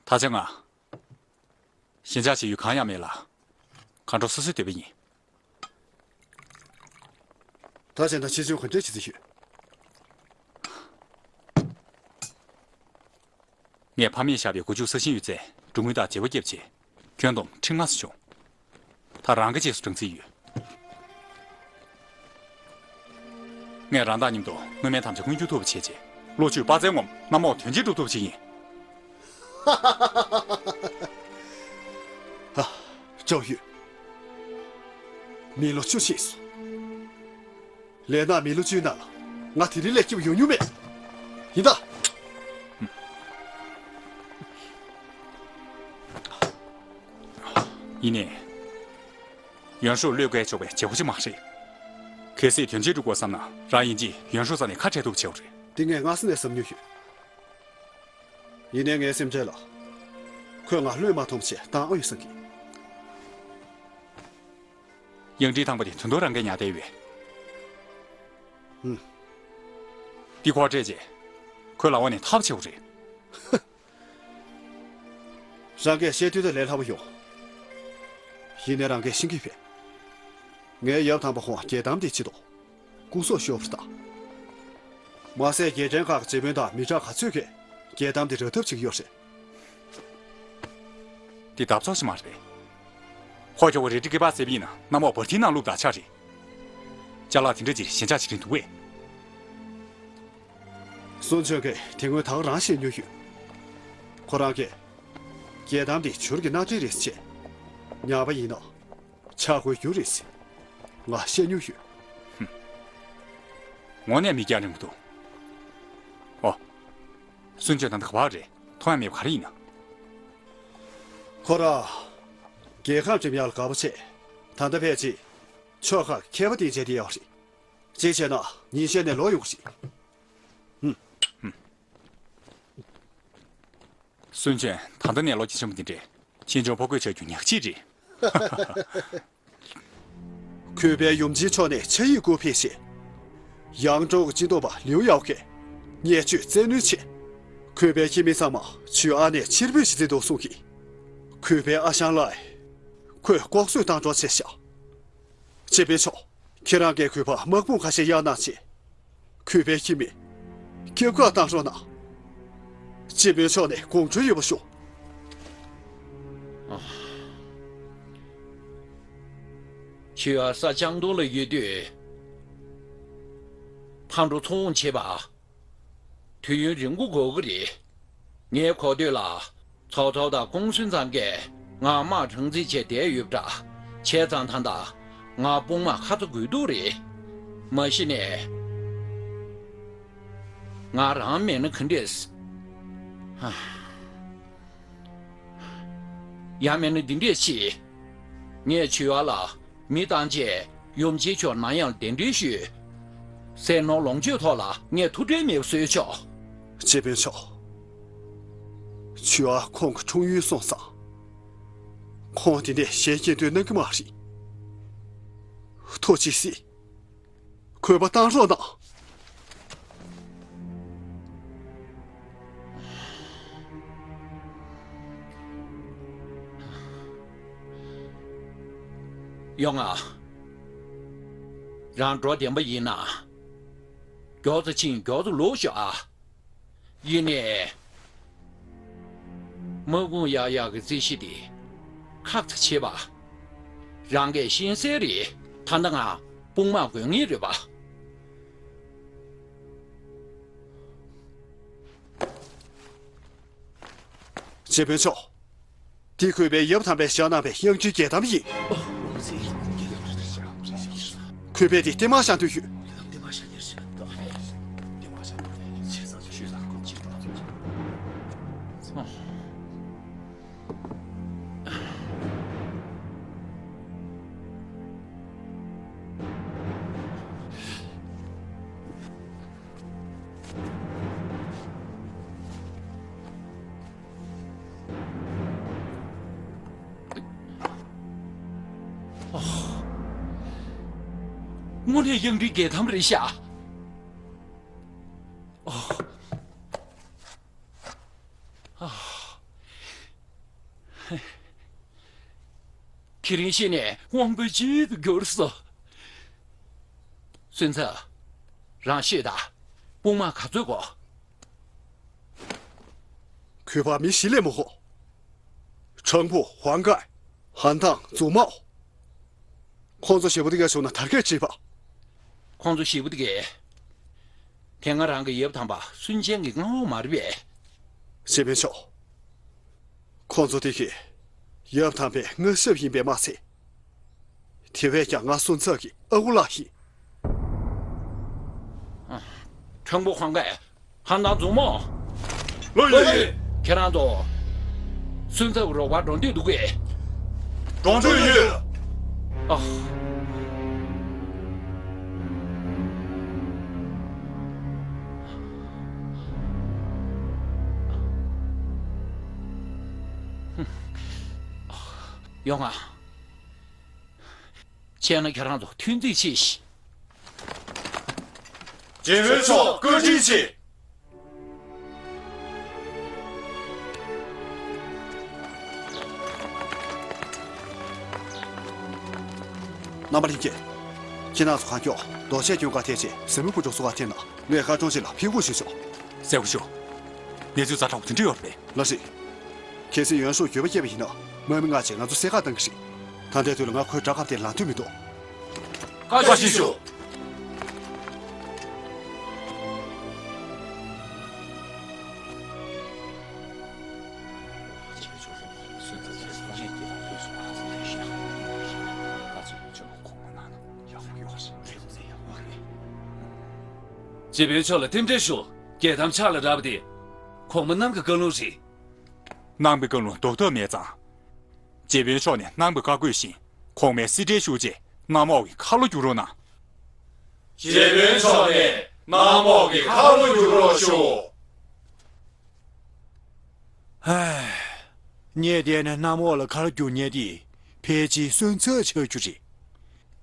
ད་ཆ་ང་། ཞེན་ཆགས་བྱེད་ཡུལ་གང་ཡང་མེད་ལ། གང་འགྲོ་སོ་སོའི་འདོད་པ་ཡིན། ད་གཞན་དང་ཕྱི་ཚུལ་ག་འདྲས་བྱེད་རྩིས་ཡོད། ངས་ཕ་མས་བཞག་པའི་སྒོ་ཕྱུགས་ས་ཞིང་ཡོད་ཚད་འབྲུ་དངུལ་དང་བརྗེ་པོ་བརྒྱབ་བྱས། ཁྱོན་བསྡོམས་ཁྲི་ལྔ་ཙམ་བྱུང་། ད་རང་གི་རྗེས་སུ་འབྲང་རྩིས་ཡོད། ངས་རང་དང་མཉམ་དུ་དངོས་མེད་དམ་བཅའ་མངོན་འགྱུར་ཐུབ་པ་བྱས་རྗེས། ལོ་བཅུའི་དཔའ་རྩལ་ངོམ་གནམ་འོག་དོན་ཆེན་སྒྲུབ་ཐུབ་པ་ཞིག་ཡིན། ཨ། ཅོ་ཡུས། མི་ལོ་བཅུ་ཕྱིན་སོང་། ལས་ནག་མི་ལོ་བཅུའི་ནང་ལ་ང་དེ་རིང་ལས་སྐྱིད་པོ་ཡོང་མྱོང་མེད། ཡིན་ད། ཡིན་ནའི། ཡོན་ཧྲོ་བློས་བཀལ་ཆོག་པའི་བྱེད་སྒོ་ཅིག་མ་རེད། གལ་སྲིད་དོན་ཆེན་སྒྲུབ་དགོས་བསམ་ན་རང་ཡིན་གཅིག་ཡོན་ཧྲོ་རྩ་ནས་ཁ་བྲལ་ཐུབ་བྱེད་དགོས་རེད། དེ་ངས་སྔ་ས་ནས་བསམ་མྱོང་ཡོད། ཡིན་ནའི་ངའི་སེམས་ཁྲལ་ལ། ཁོས་ང་བློས་མ་ཐོངས་པ་བྱས་བཏང་ཨ་ཡོད་བསམ་གི། གཡང་ཊི་ཐང་པོ་དེ་དོན་དུ་རང་གིས་ཉར་བསྡད་ཡོད། ཧུམ། འདི་ཁོར་སྤྲད་རྗེས། ཁོའི་ལག་འོག་ནས་ཐར་པ་བྱེད་དགོས་རེད། རང་གིས་བཤད་དུས་ད་ལས་སླ་པོ་ཡོང་། ཡིན་ནའི་རང་གིས་ཤེས་ཀྱི་ཡོད་པས། ངའི་ཡབ་དམ་པ་ཁོང་རྒྱལ་དམ་དེའི་ཆེད་དུ་སྐུ་སྲོག་ཤོར་བ་རེད་ད། མ་ཟད་རྒྱལ་ཕྲན་ཁག་གི་བྱེད་དཔོན་དང་མི་དྲག་ག་ཚོད་ཀྱིས་རྒྱལ་དམ་དེ་ར་ཐབས་བྱེད་ཀྱི་ཡོད་རེད། འདི་འདབ་ཚོགས་ཤིག་མ་རེད། ཧོ་ཁྱོ་བོ་རེ་ཏི་ཀི་པ་ཟེར་བ་ཡིན་ན་གནམ་འོག་བར་ཐིའི་ནང་བླུགས་དང་ཆ་རེད། ཅ་ལག་དེ་འདྲ་ཅིག་ཞེན་ཆགས་བྱེད་རིན་འདུག་གས། སུན་ཆོན་གྱིས་དེ་སྔོན་ད་ག་རང་བཤད་མྱོང་ཡོད། ཁོ་རང་གིས། རྒྱལ་དམ་དེ་བྱུར་གྱི་སྣ་འདྲེན་རེད་ཟེར། ཉར་པ་ཡིན་ན། ཆག་སྒོའི་རྒྱུ་རེད་ཟེར། ང་བཤད་མྱོང་ཡོད། ངོ་ནས་མིག་རྒྱང་རིང་པོ་འདུག་ཨོ། སུན་ཆོན་ད་ལྟ་ག་པར་རེད། མཐོང་ཡ་མེད་པ་ག་རེ་ཡིན་ན། ཁོ་རང་། རྒྱལ་ཁམས་འགྲིམ་ཡག་ལ་དགའ་པོ་བྱས། ད་ལྟ་ཕལ་ཆེར། ཕྱོགས་ཁག་གི་མཁས་པ་དེ་མཇལ་བསྡད་ཡོད་རེད། གཅིག་བྱས་ན་ཉིན་ཤས་ནས་ལོག་ཡོང་གི་རེད། ཧུམ། སུན་ཆོན་ད་ལྟ་ནས་ལོ་རྒྱུས་ཆེན་པོ་འདི་འདྲས་ཕྱིས་འབྱུང་ཕོ་རྒོད་ཆགས་རྒྱུ་ཉག་གཅིག་རེད། གུས་པས་ཡུམ་ཆེན་མཆོག་ནས་ཕྱག་ཡིག་བསྐུར་ཕེབས་ཤིང་། ཡང་ཀྲོའུ་གི་སྤྱི་ནོར་བ་ལིའུ་ཡའོ་ཁས་བརྙས་བཅོས་བཙན་གནོན་ཆེད། གུས་པའི་ཁྱིམ་མི་ཚང་མ་ཆུས་ཨན་ནས་ཕྱིར་འབུད་བྱེད་རྩིས་འདུག་གསུང་གིས། གུས་པའི་ཨ་ཞང་ལགས། ཁོས་ལྐོག་གསོད་བཏང་གྲབས་བྱས་ཤག་སྤྱི་དཔོན་མཆོག་ཁྱེད་རང་གིས་གུས་པར་དམག་དཔུང་ཁ་ཤས་གཡར་གནང་བྱས། གུས་པའི་ཁྱིམ་མི། སྐྱབས་ཁག་བཏང་རོགས་གནང་། སྤྱི་དཔོན་མཆོག་ནས་དགོངས་ཚུལ་ཡོད་པ་ཞུ། ཆུས་ཨན་ས་ལྕང་ཏོག་ལ་ཡོད་དུས། ཕར་འགྲོ་ཚུར་འོང་བྱེད་པ། དུས་ཡུན་རིང་པོ་འགོར་གི་རེད། ངའི་གོ་ཐོས་ལ། ཚོགས་གཙོ་དང་ཀུང་སུན་ཚང་གིས་ང་དམག་དྲངས་རྩིས་བྱས་བསྡད་ཡོད་པ་འདྲ། བྱས་ཙང་ད་ལྟ་ང་དཔུང་དམག་ཁ་ཚ་དགོས་གཏུགས་རེད། མ་གཞི་ནས་ང་རང་མེད་ན་ག་འདྲས། ཧ། ཡང་མེད་ན་འདི་འདྲས་བྱེད། ངས་ཆུས་ཨན་ལ། མི་བཏང་རྗེས་ཡུམ་ཆེན་མཆོག་ནམ་ཡང་གདན་འདྲེན་ཞུས། སྲས་ནོར་ལོངས་སྤྱོད་ཐོག་ལ་ངས་ཐུགས་ཁྲལ་མེད་པ་བཟོས་ཆོག་སྤྱི་དཔོན་མཆོག་ཆུས་ཨན་ཁོང་གི་འཁྲུངས་ཡུལ་སོང་ཙང་། ཁོང་དེ་ནས་གཞན་སྐྱེ་འདོད་གནང་གི་མ་རེད། ཐུགས་རྗེ་གཟིགས། གུས་པ་བཏང་རོགས་གནང་། ཡོང་ང་། རང་འགྲོ་བདེན་པ་ཡིན་ན། མགྱོགས་ཙམ་ཕྱིན་མགྱོགས་ཙམ་ལོག་ཤོག་ཨ། ཡིན་ནའི། དམག་དཔུང་གཡར་ཡག་གི་རྩིས་གཞི་དེ་ཁག་ཚ་ཆེ་བ། རང་གིས་ཤེས་གསལ་རེད། ད་ལྟ་ང་དཔུང་དམག་དགོས་ངེས་རེད་པ། སྤྱི་དཔོན་མཆོག་འདི་གུས་པའི་ཡབ་དམ་པས་བཞག་གནང་བའི་གཡང་ཊིའི་རྒྱལ་དམ་ཡིན། ཁོས་རྦད་དེ་ལྟད་མོ་བཞག་འདོད་ཡོད། དངོས་གནས་གཡང་རིའི་རྒྱལ་ཐམ་རེད་ཤག་ཁྱེད་རང་ཤི་ནས་དབང་པོ་གཅིག་ཏུ་གྱུར་སོང་། སོན་ཚ། རང་ཤོད་དང་། དཔུང་དམག་ག་ཚོད་དགོས། གུས་པ་མི་བཞི་ལས་མི་ཧོ། ཁྲང་ཕུ་ཧུང་ཀའེ། ཧན་ཐང་ཛུ་མའོ། ཁོང་ཚོ་ཞེ་པོ་དེ་ག་བྱུང་ན་དར་གས་བྲིས་པ། ཁོང་ཚོ་ཞེ་པོ་དེ་གས། དེ་ང་རང་གི་ཡབ་དམ་པ་སུན་ཅན་གྱི་མངའ་འོག་མ་རེད་པས། ཞེ་པན་ཤོ། ཁོང་ཚོ་དེ་གས། ཡབ་དམ་པའི་མངའ་ཞབས་ཡིན་པས་མ་ཚད། དེ་བས་ཀྱང་ང་སོན་ཚ་གི་ཨ་ཁུ་ལགས་ཡིན། ཁྲང་པོ་ཧང་གས། ཧན་ཐང་ཛུ་མོ། ལོ་ཡོད། ཁྱེད་རང་ཚོ། སུན་ཚ་གི་རོགས་པ་འགྲོ་འདོད་འདུག་གས། འགྲོ་འདོད་ཡོད། ཨ། ཡོང་ང་། བྱས་ན་ཁྱེད་རང་ཚོ་མཐུན་འགྱུར་བྱེད་ཤིག། རྗེ་དཔོན་མཆོག་བཀའ་དྲིན་ཆེ། རྣམ་པ་ལྷན་རྒྱས། ཁྱེད་རང་ཚོ་གང་མགྱོགས་རྡོ་ཆས་གྱོན་གར་ཐེག་ཆེད་ཟེ་མོ་བུ་ཕྲུག་ཚོ་གར་ཐེག་ན། ངས་ཁ་ཆུང་ཅིག་ལ་ཕེབས་སྒུག་ཞུས་ཆོག། སེ་ཁུ་ཤུ། གནས་ཚུལ་ཛ་དྲག་པོ་དེ་འདྲ་ཡོད་རེད་པས། ལགས་རེད། གལ་སྲིད་ཡོན་ཧྲུའུ་འགྱོད་པ་སྐྱེས་པ་ཡིན་ན་དམག་མི་ལྔ་བཅས་ང་ཚོ་བསད་གར་གཏང་གི་རེད། ད་ལྟའི་དུས་ལ་ང་ཁོའི་དགྲ་བཀབ་སྟེ་ལངས་འདོད་མི་འདུག། བཀའ་དྲིན་ཆེ་ཞུ། རྗེ་དཔོན་མཆོག་ལ་རྟེན་འབྲེལ་ཞུ། རྒྱལ་ཐམ་ཕྱག་ལ་རག་པ་དེ། གོང་མ་རྣམ་གྱི་བཀའ་ལུང་རེད། རྣམ་པའི་བཀའ་ལུང་ལྡོག་ཐབས་མེད་ཙང་། རྗེ་དཔོན་མཆོག་ནས་རྣམ་པའི་བཀའ་བཀོད་བཞིན་གོང་མའི་གསེར་ཁྲིར་ཞུགས་རྗེས་གནམ་འོག་གི་མཁའ་ལོ་བསྒྱུར་རོགས་གནང་། རྗེ་དཔོན་མཆོག་ནས་གནམ་འོག་གི་མཁའ་ལོ་བསྒྱུར་རོགས་ཞུ། ཧེ། ངས་བལྟས་ན་གནམ་འོག་ལ་མཁའ་ལོ་བསྒྱུར་མཁན་དེ་ཕལ་ཆེར་སོན་ཚར་ཆགས་རྒྱུ་རེད།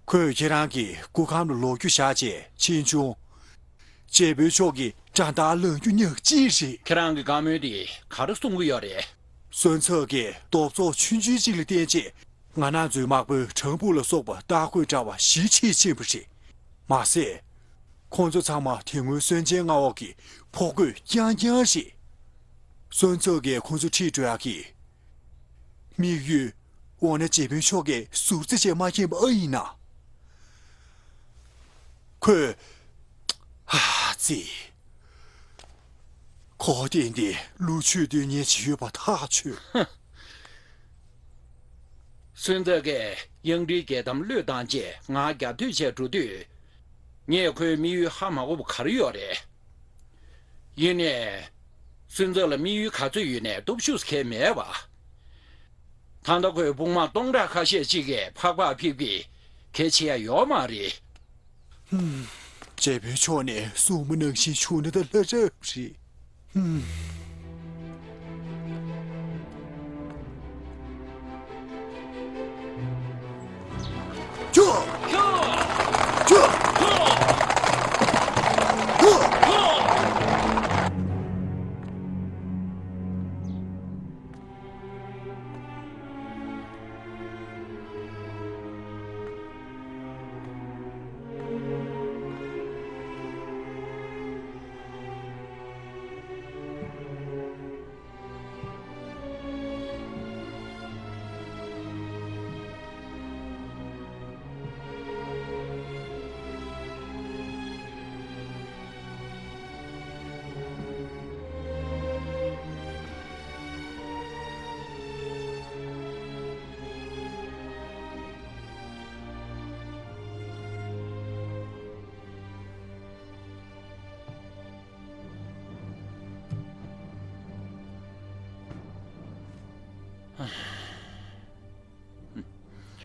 ཁོས་ཁྱེད་རང་གི་སྐུ་ཁམས་ལ་ལོ་རྒྱུས་བཞག་བྱས་ཕྱིས་འབྱུང་། རྗེ་དཔོན་མཆོག་གི་དགྲ་རྟགས་ལངས་རྒྱུ་ཉག་གཅིག་རེད། ཁྱེད་རང་གི་བཀའ་མོལ་དེ་ག་རེ་གསུང་གི་ཡོད་རེད། སོན་ཚར་གྱིས་རྡོབ་ཚོགས་ཆུང་ཆུང་ཅིག་ལ་བརྟེན་བྱས་ང་རང་ཚོའི་དམག་དཔོན་ཁྲང་པུ་ལ་སོགས་པ་ལྟ་སྐོར་འདྲ་བ་གཞི་ཆེས་ཆེན་པོ་རེད། མ་ཟད། ཁོང་ཚོ་ཚང་མ་དེ་སྔོན་སོན་ཆེན་མངའ་འོག་གི་ཕོ་རྒོད་རྐྱང་རྐྱང་རེད། སོན་ཚར་གྱིས་ཁོང་ཚོ་ཁྲིད་འགྲོ་ཡག་གི་དམིགས་ཡུལ། འོ་ན་རྗེ་དཔོན་མཆོག་གིས་ཟུར་རྩིས་བྱས་མ་མཁྱེན་པ་ཨ་ཡིན་ན། ཁོས། ཨ་ཙི། ཁོ་ཏན་ཏན་ལུག་ཁྱུ་སྡོད་མཁན་ཅིག་ཡོད་པ་ཐག་ཆོད། སུན་ཙེ་གིས་གཡང་རིའི་རྒྱལ་ཐམ་བློས་བཏང་རྗེས་ང་རྒྱབ་གཏོད་བྱས་འགྲོ་དུས། ངས་ཁོའི་དམིགས་ཡུལ་ཧ་མ་གོ་བ་ག་རེ་ཡོད་རེད། ཡིན་ནའི། སུན་ཙེ་ལ་དམིགས་ཡུལ་ག་ཚོད་ཡོད་ནའི་སྟོབས་ཤུགས་གང་ཡང་མེད་པ། ད་ལྟ་ཁོས་དཔུང་དམག་སྟོང་ཕྲག་ཁ་ཤས་ཅིག་གིས་ཕག་པ་ཕེབས་ཀྱིས་གལ་ཆེ་ཡ་ཡོད་མ་རེད། ཧུམ། རྗེ་དཔོན་མཆོག་ནས་གསུངས་པ་ནང་བཞིན་བྱུང་ན་ད་ལྷ་རབ་རེད། ཧུམ།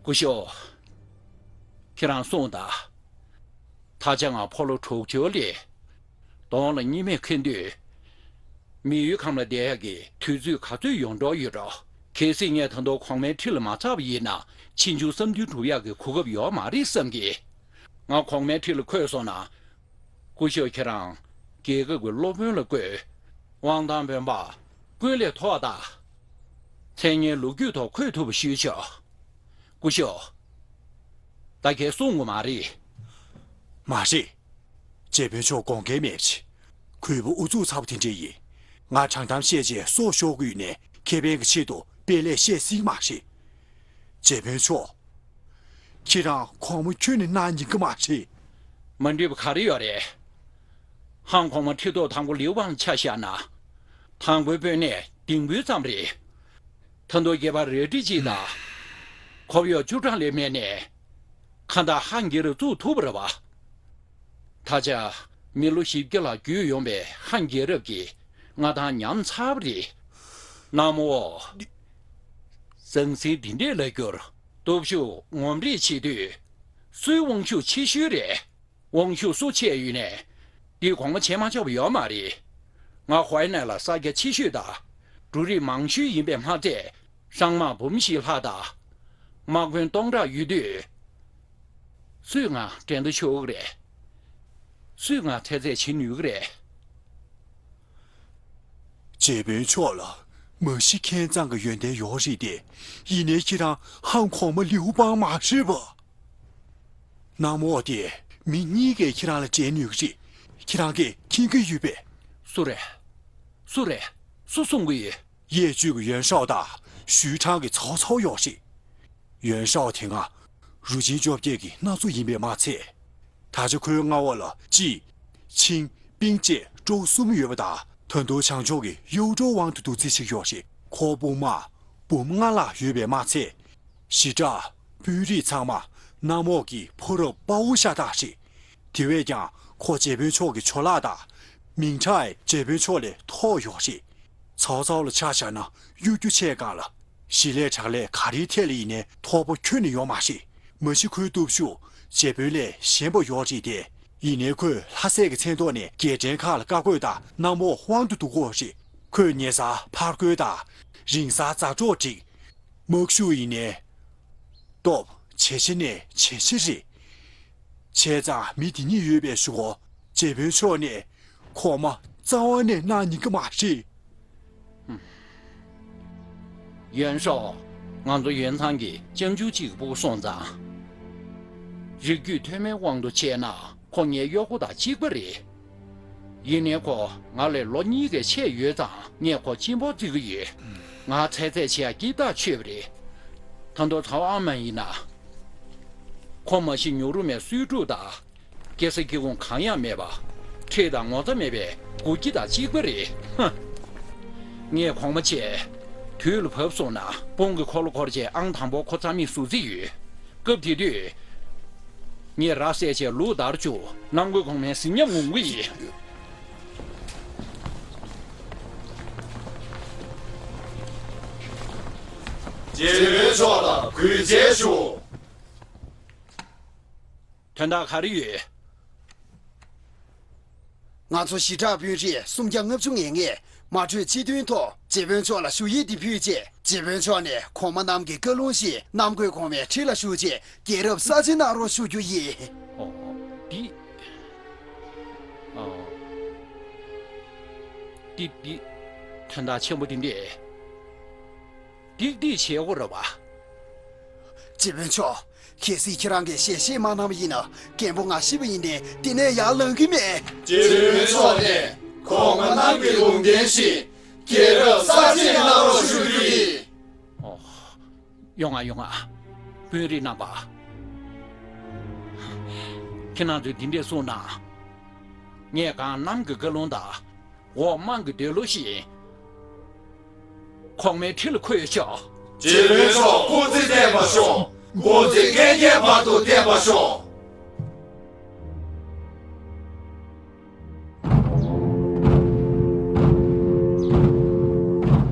སྐུ་ཞབས། ཁྱེད་རང་གསུངས་དང་། ད་ཆ་ང་ཕོ་ལོ་དྲུག་ཅུ་ལས། གདོང་ལ་གཉིད་མེད་ཁེངས་དུས། མི་ཡུལ་ཁམས་ལ་བསྡད་ཡག་གི་དུས་ཚོད་ག་ཚོད་ཡོང་གྲབས་ཡོད་འགྲོ། གལ་སྲིད་ངས་ད་དུང་གོང་མའི་ཁྲི་ལ་མ་འཛེགས་པ་ཡིན་ན། ཕྱིས་འབྱུང་བསམ་འདུན་འགྲུབ་ཡག་གི་གོ་སྐབས་ཡོད་མ་རེད་བསམ་གི། ང་གོང་མའི་ཁྲི་ལ་འཁོད་སོང་ན། སྐུ་ཞབས་ཁྱེད་རང་རྒྱལ་ཁབ་ཀྱི་སློབ་དཔོན་ལ་བསྐོས། དབང་ཐང་དཔོན་པོ་ཀུན་ལས་མཐོ་བ་དང་། མཚན་སྙན་ལོ་རྒྱུས་ཐོག་འཁོད་ཐུབ་པ་ཞུས་ཆོག་སྐུ་ཞབས། ད་གས་གསུང་དགོས་མ་རེད། མ་རེད། རྗེ་དཔོན་མཆོག་དགོངས་འགལ་མེད་པ་བྱེད། གུས་པ་ཨུ་ཚུགས་ཚ་པོ་དེ་འདྲས་ཡིན། ང་དྲང་གཏམ་བཤད་རྗེས་སྲོག་ཤོར་གྱི་ཡོད་ནའི་ཁེ་ཕན་གྱི་ཆེད་དུ་དཔེ་ལས་བཤད་སྲིད་མ་རེད། རྗེ་དཔོན་མཆོག་ཁྱེད་རང་གོང་མ་ཁྱོན་ནས་གནང་ཉན་གྱི་མ་རེད། མ་འགྲིག་པ་ག་རེ་ཡོད་རེད། ཧང་གོང་མ་ཁྲི་ཐོག་དང་པོ་ལིའུ་ཝང་ཆ་བཞག་ན། དང་པོའི་དཔོན་གནས་ལྡིང་དཔོན་ཙམ་རེད། ད་དུང་སྒལ་པར་རལ་གྲི་གཅིག་དང་། ཁོག་གཡོག་བཅུ་གྲངས་ལས་མེད་ནས། ཁ་བཏགས་ཧང་རྒྱལ་རབས་བཙུགས་ཐུབ་པ་རེད་བ། ད་ཆ་མི་ལོ་བཞི་བརྒྱ་ལ་བརྒྱུད་ཡོང་པའི་ཧང་རྒྱལ་རབས་ཀྱི་མངའ་ཐང་ཉམས་ཚར་བ་རེད། ན་མོ། ཟང་ཟིང་འདི་འདྲས་ལ་གྱུར། སྟོབས་ཤུགས་ངོམ་རེས་བྱེད་དུས། སུའི་དབང་ཤུགས་ཆེ་ཤོས་རེད། དབང་ཤུགས་སུ་ཆེ་ཡོད་ནས། འདི་གོང་མ་བྱས་མ་ཆོག་པ་ཡོད་མ་རེད། ང་ཧོའེ་ནན་ལ་ས་རྒྱ་ཆེ་ཤོས་དང་། འབྲུ་རིགས་མང་ཤོས་ཡིན་པས་མ་ཚད། ཧྲང་དམག་འབུམ་བཞི་ལྷག་དང་། དམག་དཔོན་སྟོང་ཕྲག་ཡོད་དུས། སུས་ང་འགྲན་ཟླ་ཆོག་གི་རེད། སུས་ང་ཚད་ཚད་བྱེད་ནུས་ཀྱི་རེད། རྗེ་དཔོན་མཆོག་ལ་མ་གཞི་ཁྱིམ་ཚང་གི་ཡོན་ཏན་ཡོད་རེད་དེ། ཡིན་ནའི་ཁྱེད་རང་ཧང་གོང་མ་ལིའུ་པང་མ་རེད་པ། གནམ་འོག་དེ་མི་གཉིས་ཀས་ཁྱེད་རང་ལ་འགྲན་ནུས་ཀྱི་རེད། ཁྱེད་རང་གིས་མཁྱེན་གྱི་ཡོད་པས། སུ་རེད། སུ་རེད། སུ་གསུང་གི་ཡོད། གཡས་གཅོད་ཀྱི་ཡོན་ཧྲའོ་དང་ཞུས་ཁྲང་གི་ཚའོ་ཚའོ་ཡོད་རེད། ཡོན་ཧྲའོ་དེ་སྔ་རུ་ཆེན་བཅོ་བརྒྱད་ཀྱི་སྣ་ཚོགས་ཡིན་པས་མ་ཚད། ད་ཆ་ཁོའི་མངའ་འོག་ལ་ཅི། ཆིང་། པིང་བཅས་ཀྲོའུ་གསུམ་ཡོད་པ་དང་། ད་དུང་བྱང་ཕྱོགས་ཀྱི་ཡོའུ་ཀྲོའུ་དབང་དུ་བསྡུ་རྩིས་ཞིག་ཡོད་རེད། ཁོ་དཔུང་དམག་འབུམ་ལྔ་ལྷག་ཡོད་པས་མ་ཚད། ཞི་དྲག་དཔོན་རིགས་ཚང་མ་གནམ་འོག་གི་ཕོ་རབ་དཔའ་བོ་ཤ་སྟག་རེད། དེ་བས་ཀྱང་ཁོ་རྗེ་དཔོན་མཆོག་གི་ཇོ་ལགས་དང་། མིང་གྲགས་རྗེ་དཔོན་མཆོག་ལས་མཐོ་ཡོད་རེད། ཚའོ་ཚའོ་ལ་ཆ་བཞག་ན་གཡོ་སྒྱུ་ཆེ་སྒང་ལ། ཞི་ལས་དྲག་ལས་ག་རེའི་ཐད་ལ་ཡིན་ནའི་མཐོ་པོ་ཁྱོན་ནས་ཡོད་མ་རེད། མ་གཞི་ཁོའི་སྟོབས་ཤུགས་རྗེ་དཔོན་ལས་ཞན་པོ་ཡོད་རེད་དེ། ཡིན་ནའི་ཁོས་ལྷ་སྲས་ཀྱི་མཚན་ཐོག་ནས་རྒྱལ་ཕྲན་ཁག་ལ་བཀའ་བཀོད་དང་གནམ་འོག་དབང་དུ་བསྡུ་གི་ཡོད་རེད། ཁོས་ཉེ་སར་ཕར་རྒོལ་དང་། རིང་སར་མཛའ་གྲོགས་བསྒྲིགས། དམག་ཤུགས་ཡིན་ནའི། སྟོབས་ཇེ་ཆེ་ནས་ཇེ་ཆེ་རེད། བྱས་ཙང་མི་འདི་གཉིས་ཡོད་པའི་གཞུག་གུ་རྗེ་དཔོན་མཆོག་ནས་གོང་མ་རྩ་བ་ནས་གནང་ཉན་གྱི་མ་རེད། ཡོན་ཧྲོ། ང་ཚོ་ཡོན་ཚང་གི་ཅང་ཅུང་གཅིག་གི་སྤུ་གུ་སོང་ཙང་། རིགས་རྒྱུད་མཐོན་མའི་དབང་དུ་བྱས་ན་ཁོ་ངའི་གཡོག་པོ་དང་གཅིག་པ་རེད། ཡིན་ནའི་ཁོ་ང་ལས་ལོ་གཉིས་ཀའི་ཆེ་ཡོད་ཙང་ངས་ཁོ་གཅིག་པོ་བརྩི་གི་ཡོད། ང་ཚད་ཚད་བྱེད་ཡ་སྐྱིད་ཐག་ཆོད་པ་རེད། ད་དུང་ཚའོ་ཨ་མ་ཡིན་ན། ཁོ་མ་གཞི་ཉུག་རུ་མའི་གསོས་ཕྲུག་དང་། སྐྱེ་ས་སྐྱེ་ཁུངས་གང་ཡང་མེད་པ། ཁྲེལ་དང་ངོ་ཚ་མེད་པའི་འགོ་ཁྱི་དང་གཅིག་པ་རེད། ཧ། ངས་གོང་མ་བྱས། དུས་ལ་བབ་སོང་ན་དཔུང་གི་འཁོར་ལོ་འཁོར་བྱས་ཨང་དང་པོ་ཁོ་རྩ་མེད་བཟོ་རྩིས་ཡོད། སྐབས་དེ་དུས། ངས་ར་བསད་བྱས་ལུག་བདར་བཅུག་གནམ་བསྐོས་གོང་མའི་གཟི་ཉམས་ངོམ་གི་ཡིན། རྗེ་བོའི་ཕྱོགས་ལ་གུས་བཅས་ཞུ། དོན་དག་ག་རེ་ཡོད། ང་ཚོ་ཞི་དྲག་དཔོན་རིགས་སུམ་བརྒྱ་ལྔ་བཅུ་ང་ལྔས་དམར་ཁྲོད་སྤྱི་མཐུན་ཐོག་རྗེ་དཔོན་མཆོག་ལ་ཞུ་ཡིག་འདི་ཕུལ་རྗེས། རྗེ་དཔོན་མཆོག་ནས་གོང་མ་རྣམས་ཀྱི་བཀའ་ལུང་བཞིན་གནམ་བསྐོས་གོང་མའི་ཁྲི་ལ་བཞུགས་རྗེས་རྒྱལ་རབས་གསར་བརྗེ་གནང་རོགས་ཞུ་རྒྱུ་ཡིན། ཨོ། འདི། ཨོ། འདི་འདི། དོན་དག་ཆེན་པོ་འདི་འདྲས། ཏིག་ཏིག་བྱེད་དགོས་རེད་བ། རྗེ་དཔོན་མཆོག་གལ་སྲིད་ཁྱེད་རང་གིས་ཞལ་བཞེས་མ་གནང་བ་ཡིན་ན་རྒན་པོ་ང་ཤི་བ་ཡིན་ནའི་འདི་ནས་ཡར་ལངས་ཀྱི་མེད། རྗེ་དཔོན་མཆོག་ནས་གོང་མ་རྣམས་ཀྱི་ལུང་བསྟན་བཞིན་རྒྱལ་རབས་གསར་བརྗེ་གནང་རོགས་ཞུ་རྒྱུ་ཡིན། ཨོ། ཡོང་ང་ཡོང་ང་། དཔོན་རིགས་རྣམ་པ། ཁྱེད་རང་ཚོས་འདི་འདྲས་གསུངས་ན། ངས་གང་གནམ་གྱི་བཀའ་ལུང་དང་། འོག་དམངས་ཀྱི་འདོད་བློ་བཞིན། གོང་མའི་ཁྲི་ལ་འཁོད་ཆོག་རྗེ་དཔོན་མཆོག་སྐུ་ཚེ་བརྟན་པར་ཤོག་སྐུ་ཚེ་བསྐལ་བརྒྱའི་བར་དུ་བརྟན་པར་ཤོག་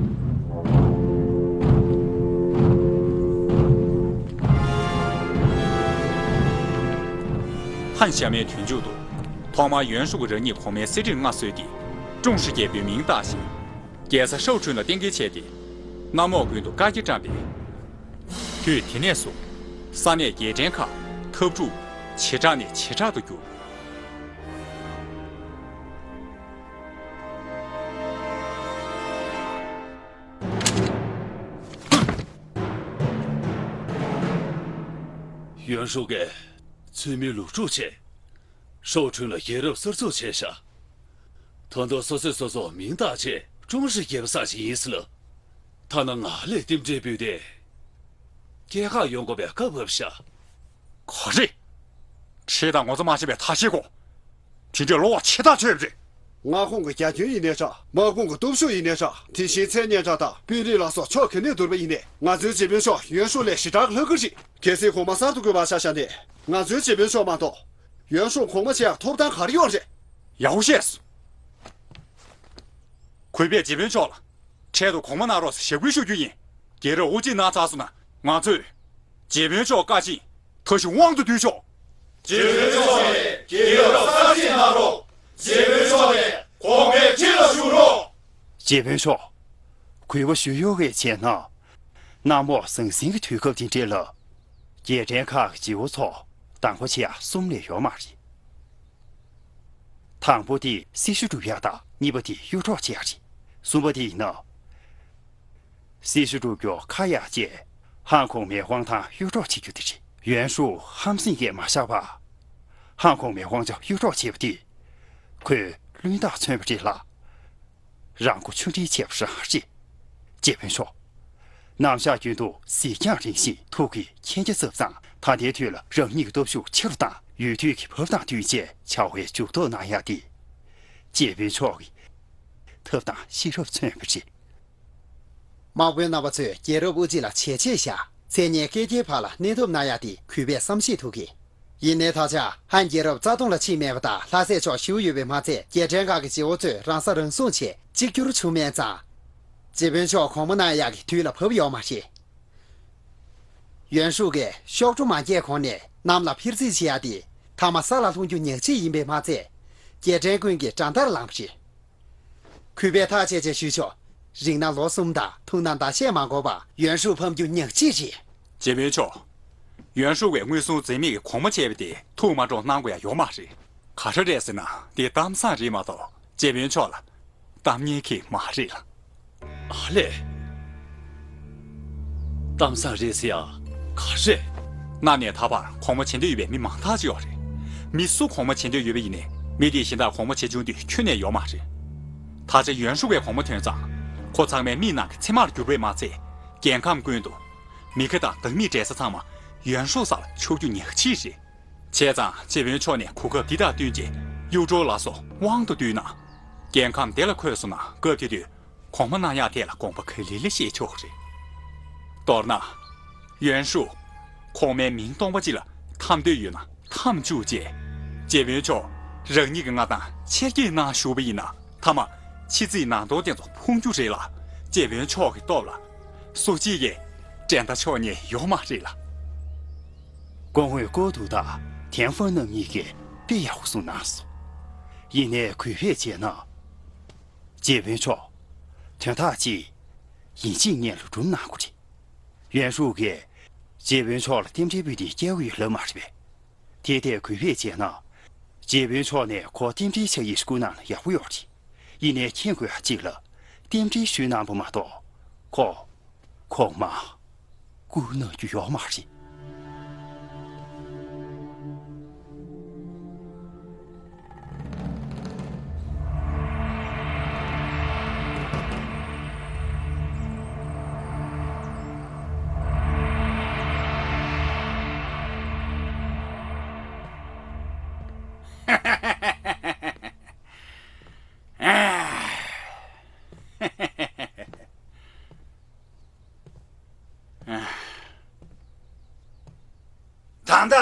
ཧན་ཞྭ་མོའི་དུས་མཇུག་ཏུ། ཐོག་མར་ཡོན་ཧྲུའུ་རང་ཉིད་གོང་མའི་གསེར་ཁྲིར་མངའ་གསོལ་ཏེ། ཀྲུང་ཧྲི་རྒྱལ་པོའི་མིང་བཏགས་ཤིང་། རྒྱལ་ས་ཧྲའོ་ཁྲུན་ལ་གཏན་འཁེལ་བྱས་ཏེ། གནམ་འོག་ཀུན་ཏུ་བཀའ་རྒྱ་བཀྲམ་པས། དུས་དེ་ནས་བཟུང་། ས་གནས་རྒྱལ་ཕྲན་ཁག་འཐབ་འཁྲུག་ཇེ་དྲག་ནས་ཇེ་དྲག་ཏུ་གྱུར། ཡོན་ཧྲུའུ་གིས་ཚུལ་མིན་ལོག་འཁྲུག་བྱས། ཧྲའོ་ཁྲུན་ལ་རྒྱལ་རབས་གསར་འཛུགས་བྱས་ཤག་ད་དུང་སོ་སོས་སོ་སོ་མིང་བཏགས་བྱས་ཀྲུང་ཧྲི་རྒྱལ་པོ་བསགས་བཞིན་ཡིན་ཟེར་ལ། ཐ་ན་ང་ལ་རྟེན་འབྲེལ་ཕུལ་ཏེ། སྐྱེ་ཁ་ཡོང་དགོས་པའི་བཀའ་བབས་ཤག་ག་རེ། ཁྲེལ་དང་ངོ་ཚ་མ་བྱེད་པའི་ཐབས་ཤེས་དགོས། དེ་འདྲའི་ལོག་པ་ཆེ་ཐག་ཆོད་པ་རེད། མངའ་ཁོངས་ཀྱི་རྒྱ་ཁྱོན་ཡིན་ནའི་འདྲ། དམག་དཔུང་གི་སྟོབས་ཤུགས་ཡིན་ནའི་འདྲ། དེ་བཞིན་ཚད་སྙན་གྲགས་དང་དཔོན་རིགས་ལ་སོགས་ཕྱོགས་ག་ནས་བསྡུར་བ་ཡིན་ནའི། ང་ཚོའི་རྗེ་དཔོན་མཆོག་ཡོན་ཧྲུའུ་ལས་ཞེ་དྲག་ལྷག་གི་རེད། གལ་སྲིད་གོང་མ་གསར་དུ་བསྐོས་པ་ཆ་བཞག་ནས། ང་ཚོའི་རྗེ་དཔོན་མཆོག་མ་གཏོགས། ཡོན་ཧྲུའུ་གོང་མ་བྱེད་ཡག་ཐོབ་ཐང་ག་རེ་ཡོད་རེད། ཡག་པོ་བཤད་སོང་། གུས་པས་རྗེ་དཔོན་མཆོག་ལ། འཕྲལ་དུ་གོང་མ་གནང་རོགས་ཞེས་ཞབས་སྐུལ་ཞུ་རྒྱུ་ཡིན། རྒྱལ་རབས་དབུ་འབྱེད་གནང་ཚར་སོང་ན། ང་ཚོས་རྗེ་དཔོན་མཆོག་བཀའ་བཞིན་མཐའ་གཞུང་དབང་དུ་བསྡུས་ཆོག་རྗེ་དཔོན་མཆོག་ནས་རྒྱལ་རབས་གསར་བཞེངས་གནང་རོགས། རྗེ་དཔོན་མཆོག་ནས་གོང་མའི་ཁྲི་ལ་བཞུགས་རོགས། རྗེ་དཔོན་མཆོག་གུས་པ་ཞུ་ཡོད་པའི་བྱས་ན། གནམ་འོག་ཟང་ཟིང་གི་དུས་སྐབས་འདི་འདྲ་ལ། རྒྱལ་ཕྲན་ཁག་གི་རྗེ་བོ་ཚོ་དང་པོ་བྱེད་ཡག་གསུམ་ལས་ཡོད་མ་རེད། དང་པོ་དེ་སྲི་ཞུ་སྒྲུབ་ཡག་དང་། གཉིས་པ་དེ་གཡུ་སྒྲོག་བྱེད་ཡག་རེད། གསུམ་པ་དེ་ཡིན་ན། སྲི་ཞུ་སྒྲུབ་རྒྱུ་ཁ་ཡར་བཅད། ཧང་གོང་མའི་དབང་ཐང་གཡུ་སྒྲོག་བྱེད་རྒྱུ་དེ་རེད། ཡོན་ཧྲུའུ་ཧམ་སེམས་ཀྱིས་མ་བཞག་པར། ཧང་གོང་མའི་དབང་ཆ་གཡུ་སྒྲོག་བྱས་པ་དེ། ཁོས་བླུན་རྟགས་མཚོན་པ་རེད་ལ། རང་མགོ་ཆུང་འདྲིས་བྱས་པ་རང་རེད། རྗེ་དཔོན་མཆོག་རྣམ་གཞག་རྒྱུན་དུ་གཟིགས་རྒྱང་རིང་ཞིང་ཐུགས་ཀྱི་མཁྱེན་རྒྱ་ཚབས་ཙང་། ད་ལྟའི་དུས་ལ་རང་ཉིད་ཀྱི་སྟོབས་ཤུགས་ཆེ་རུ་བཏང་། ཡུལ་དུས་ཀྱི་བབ་དང་བསྟུན་བྱས་བྱ་བའི་འཇུག་ལྡོག་གནང་ཡག་དེ། རྗེ་དཔོན་མཆོག་གི་ཐབས་དང་ཤེས་རབ་མཚོན་པ་རེད། དམག་དཔོན་རྣམ་པ་ཚོས་རྒྱལ་རབས་དབུ་འབྱེད་ལ་བྱས་རྗེས་བཞག་མཚན་སྙན་སྐལ་བརྒྱའི་བར་ལ་གནས་ཐབས་གནང་ཡག་དེ་གུས་པས་བསམ་ཤེས་ཐུབ་གི། ཡིན་ནའི་ད་ཆ་ཧན་རྒྱལ་རབས་རྩ་སྟོང་ལ་ཕྱིན་མེད་པ་དང་། ལྷ་སྲས་མཆོག་བཞུགས་ཡོད་པས་མ་ཚད། རྒྱལ་ཕྲན་ཁག་གི་རྗེ་བོ་ཚོས་རང་ས་རང་སྲུང་ཆེད་གཅིག་གྱུར་བྱུང་མེད་ཙང་། རྗེ་དཔོན་མཆོག་གོང་མ་གནང་ཡག་གི་དུས་ལ་བབ་ཡོད་མ་རེད། ཡོན་ཧྲུའུ་གིས་གཤོག་སྒྲོ་མ་རྒྱས་གོང་ནས་གནམ་ལ་འཕུར་རྩིས་བྱེད་ཡག་དེ། མཐའ་མ་ས་ལ་ལྷུང་རྒྱུ་ཉག་གཅིག་ཡིན་པས་མ་ཚད། རྒྱལ་ཕྲན་ཀུན་གྱིས་དགྲ་ཟླར་ལངས་པ་རེད། གུས་པས་ཐག་བཅད་རྗེས་ཞུས་ཆོག་རིང་ན་ལོ་གསུམ་དང་། ཐུང་ན་ཟླ་ཤས་མ་འགོར་བར་ཡོན་ཧྲུའུ་ཕམ་རྒྱུ་ཉག་གཅིག་རེད། རྗེ་དཔོན་མཆོག་ཡོན་ཧྲུའུ་བས་མངོན་སུམ་འཛེམ་མེད་ཀྱིས་གོང་མ་བྱས་པ་དེ་ཐུགས་མ་སྤྲོ་གནང་དགོས་ཡ་ཡོད་མ་རེད། ག་རེ་རེད་ཟེར་ན། འདི་གཏམ་བཟང་རེད་མ་གཏོགས། རྗེ་དཔོན་མཆོག་ལ་གཏམ་ངན་གྱི་མ་རེད་ལ། ཨ་ལས། གཏམ་བཟང་རེད་ཟེར་ཡ་ག་རེ། གནའ་ནས་ད་བར་གོང་མ་བྱེད་འདོད་ཡོད་པའི་མི་མང་དག་ཅིག་ཡོད་རེད། མི་སུ་གོང་མ་བྱེད་འདོད་ཡོད་པ་ཡིན་ནའི། མི་དེ་གཞན་དག་གོང་མ་བྱེད་བཅུག་འདོད་ཁྱོན་ནས་ཡོད་མ་རེད། ད་ཆ་ཡོན་ཧྲུའུ་བས་གོང་མ་ཐོན་ཙང་། ཁོ་ཚང་མའི་མིག་ནང་གི་ཚེར་མར་གྱུར་པས་མ་ཚད། རྒྱལ་ཁམས་ཀུན་ཏུ་མི་ཁ་དང་བདག་མེད་འདྲེ་ས་ཚང་མ་ཡོན་ཧྲུའུ་ས་ལ་ཆགས་རྒྱུ་ཉག་གཅིག་རེད། བྱས་ཙང་རྗེ་དཔོན་མཆོག་ནས་གོ་སྐབས་འདི་དང་བསྟུན་བྱས་གཡུ་སྒྲོག་ལ་སོགས་དབང་དུ་བསྡུས་ན། རྒྱལ་ཁམས་དེ་ལ་འཁོད་སོང་ན། སྐབས་དེ་དུས་གོང་མ་གནང་ཡག་ཐད་ལ་དགོངས་པ་ག་ལེ་ལེ་བཞེས་ཆོག་རེད། མདོར་ན། ཡོན་ཧྲུའུ། གོང་མའི་མིང་སྟོང་པ་ཅིག་ལ་འཐམ་འདོད་ཡོད་ན་འཐམ་བཅུག་བྱས། རྗེ་དཔོན་མཆོག་རང་ཉིད་ཀྱི་མངའ་ཐང་ཆེར་སྐྱེད་གནང་བཞུགས་པ་ཡིན་ན། མཐའ་མ་ཕྱི་རྩིས་ནང་སྟོང་དེ་ཚོ་ཕུང་རྒྱུ་རེད་ལ། རྗེ་དཔོན་མཆོག་གི་སྟོབས་ལ་སུ་གཅིག་གིས་འགྲན་ཟླ་ཆོག་མཁན་ཡོད་མ་རེད་ལ། སྐུ་ངོ་ཀོ་ཐུ་དང་ཐེན་ཧྥང་རྣམ་གཉིས་ཀྱིས་དཔེ་ཡག་པོ་གསུངས་གནང་སོང་། ཡིན་ནའི་གུས་པས་བྱས་ན། རྗེ་དཔོན་མཆོག་དོན་དག་ཅིག་ཡིན་གཅིག་མིན་གཅིག་ལ་སྒྲུབ་གནང་དགོས་རེད། ཡོན་ཧྲུའུ་གིས་རྗེ་དཔོན་མཆོག་ལ་རྟེན་འབྲེལ་ཕུལ་ཏེ་སྐྱེལ་གྱི་ཡོད་ལབ་མ་རེད་པས། དེ་ལྟས་གུས་པས་བྱས་ན། རྗེ་དཔོན་མཆོག་ནས་ཁོ་རྟེན་འབྲེལ་ཆགས་ཡིག་ཞིག་བསྐུར་གནང་ན་ཡག་པོ་ཡོད་རེད། ཡིན་ནའི་མཁྱེན་དགོས་ཡ་གཅིག་ལ། རྟེན་འབྲེལ་ཞུས་གནང་པ་མ་གཏོགས། ཁོ། གོང་མ། བཀུར་གནང་རྒྱུ་ཡོད་མ་རེད། ད་ལྟ།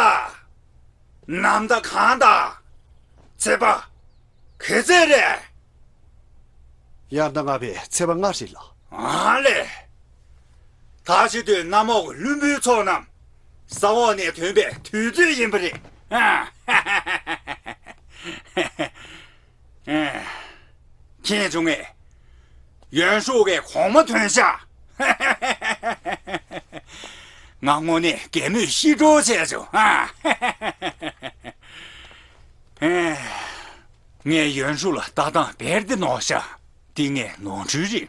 ནམ་ཟླ་གང་དང་། ཚེས་པ། ག་ཚོད་རེད། དབྱར་ཟླ་ལྔ་པའི་ཚེས་པ་ལྔ་རེད་ལགས། ཨ་ལས། ད་ཕྱི་དུས་གནམ་འོག་གི་ལྷུན་པོའི་ཚོགས་རྣམས་ས་འོག་ནས་ཐོན་པའི་དུས་ཚོད་ཡིན་པ་རེད། ཨ། ཁྱེད་ཚོ་ངས་ཡོན་ཧྲུའུ་གི་གོང་མ་ཐོན་ཤག་ང་དངོས་གནས་གད་མོས་ཤི་འགྲོ་བྱས་བྱུང་ཨ། ངས་ཡོན་ཧྲུའུ་ལ་ལྟ་སྟངས་བེར་འདི་ནོར་ཤག་འདི་ངའི་ནོར་འཁྲུལ་རེད།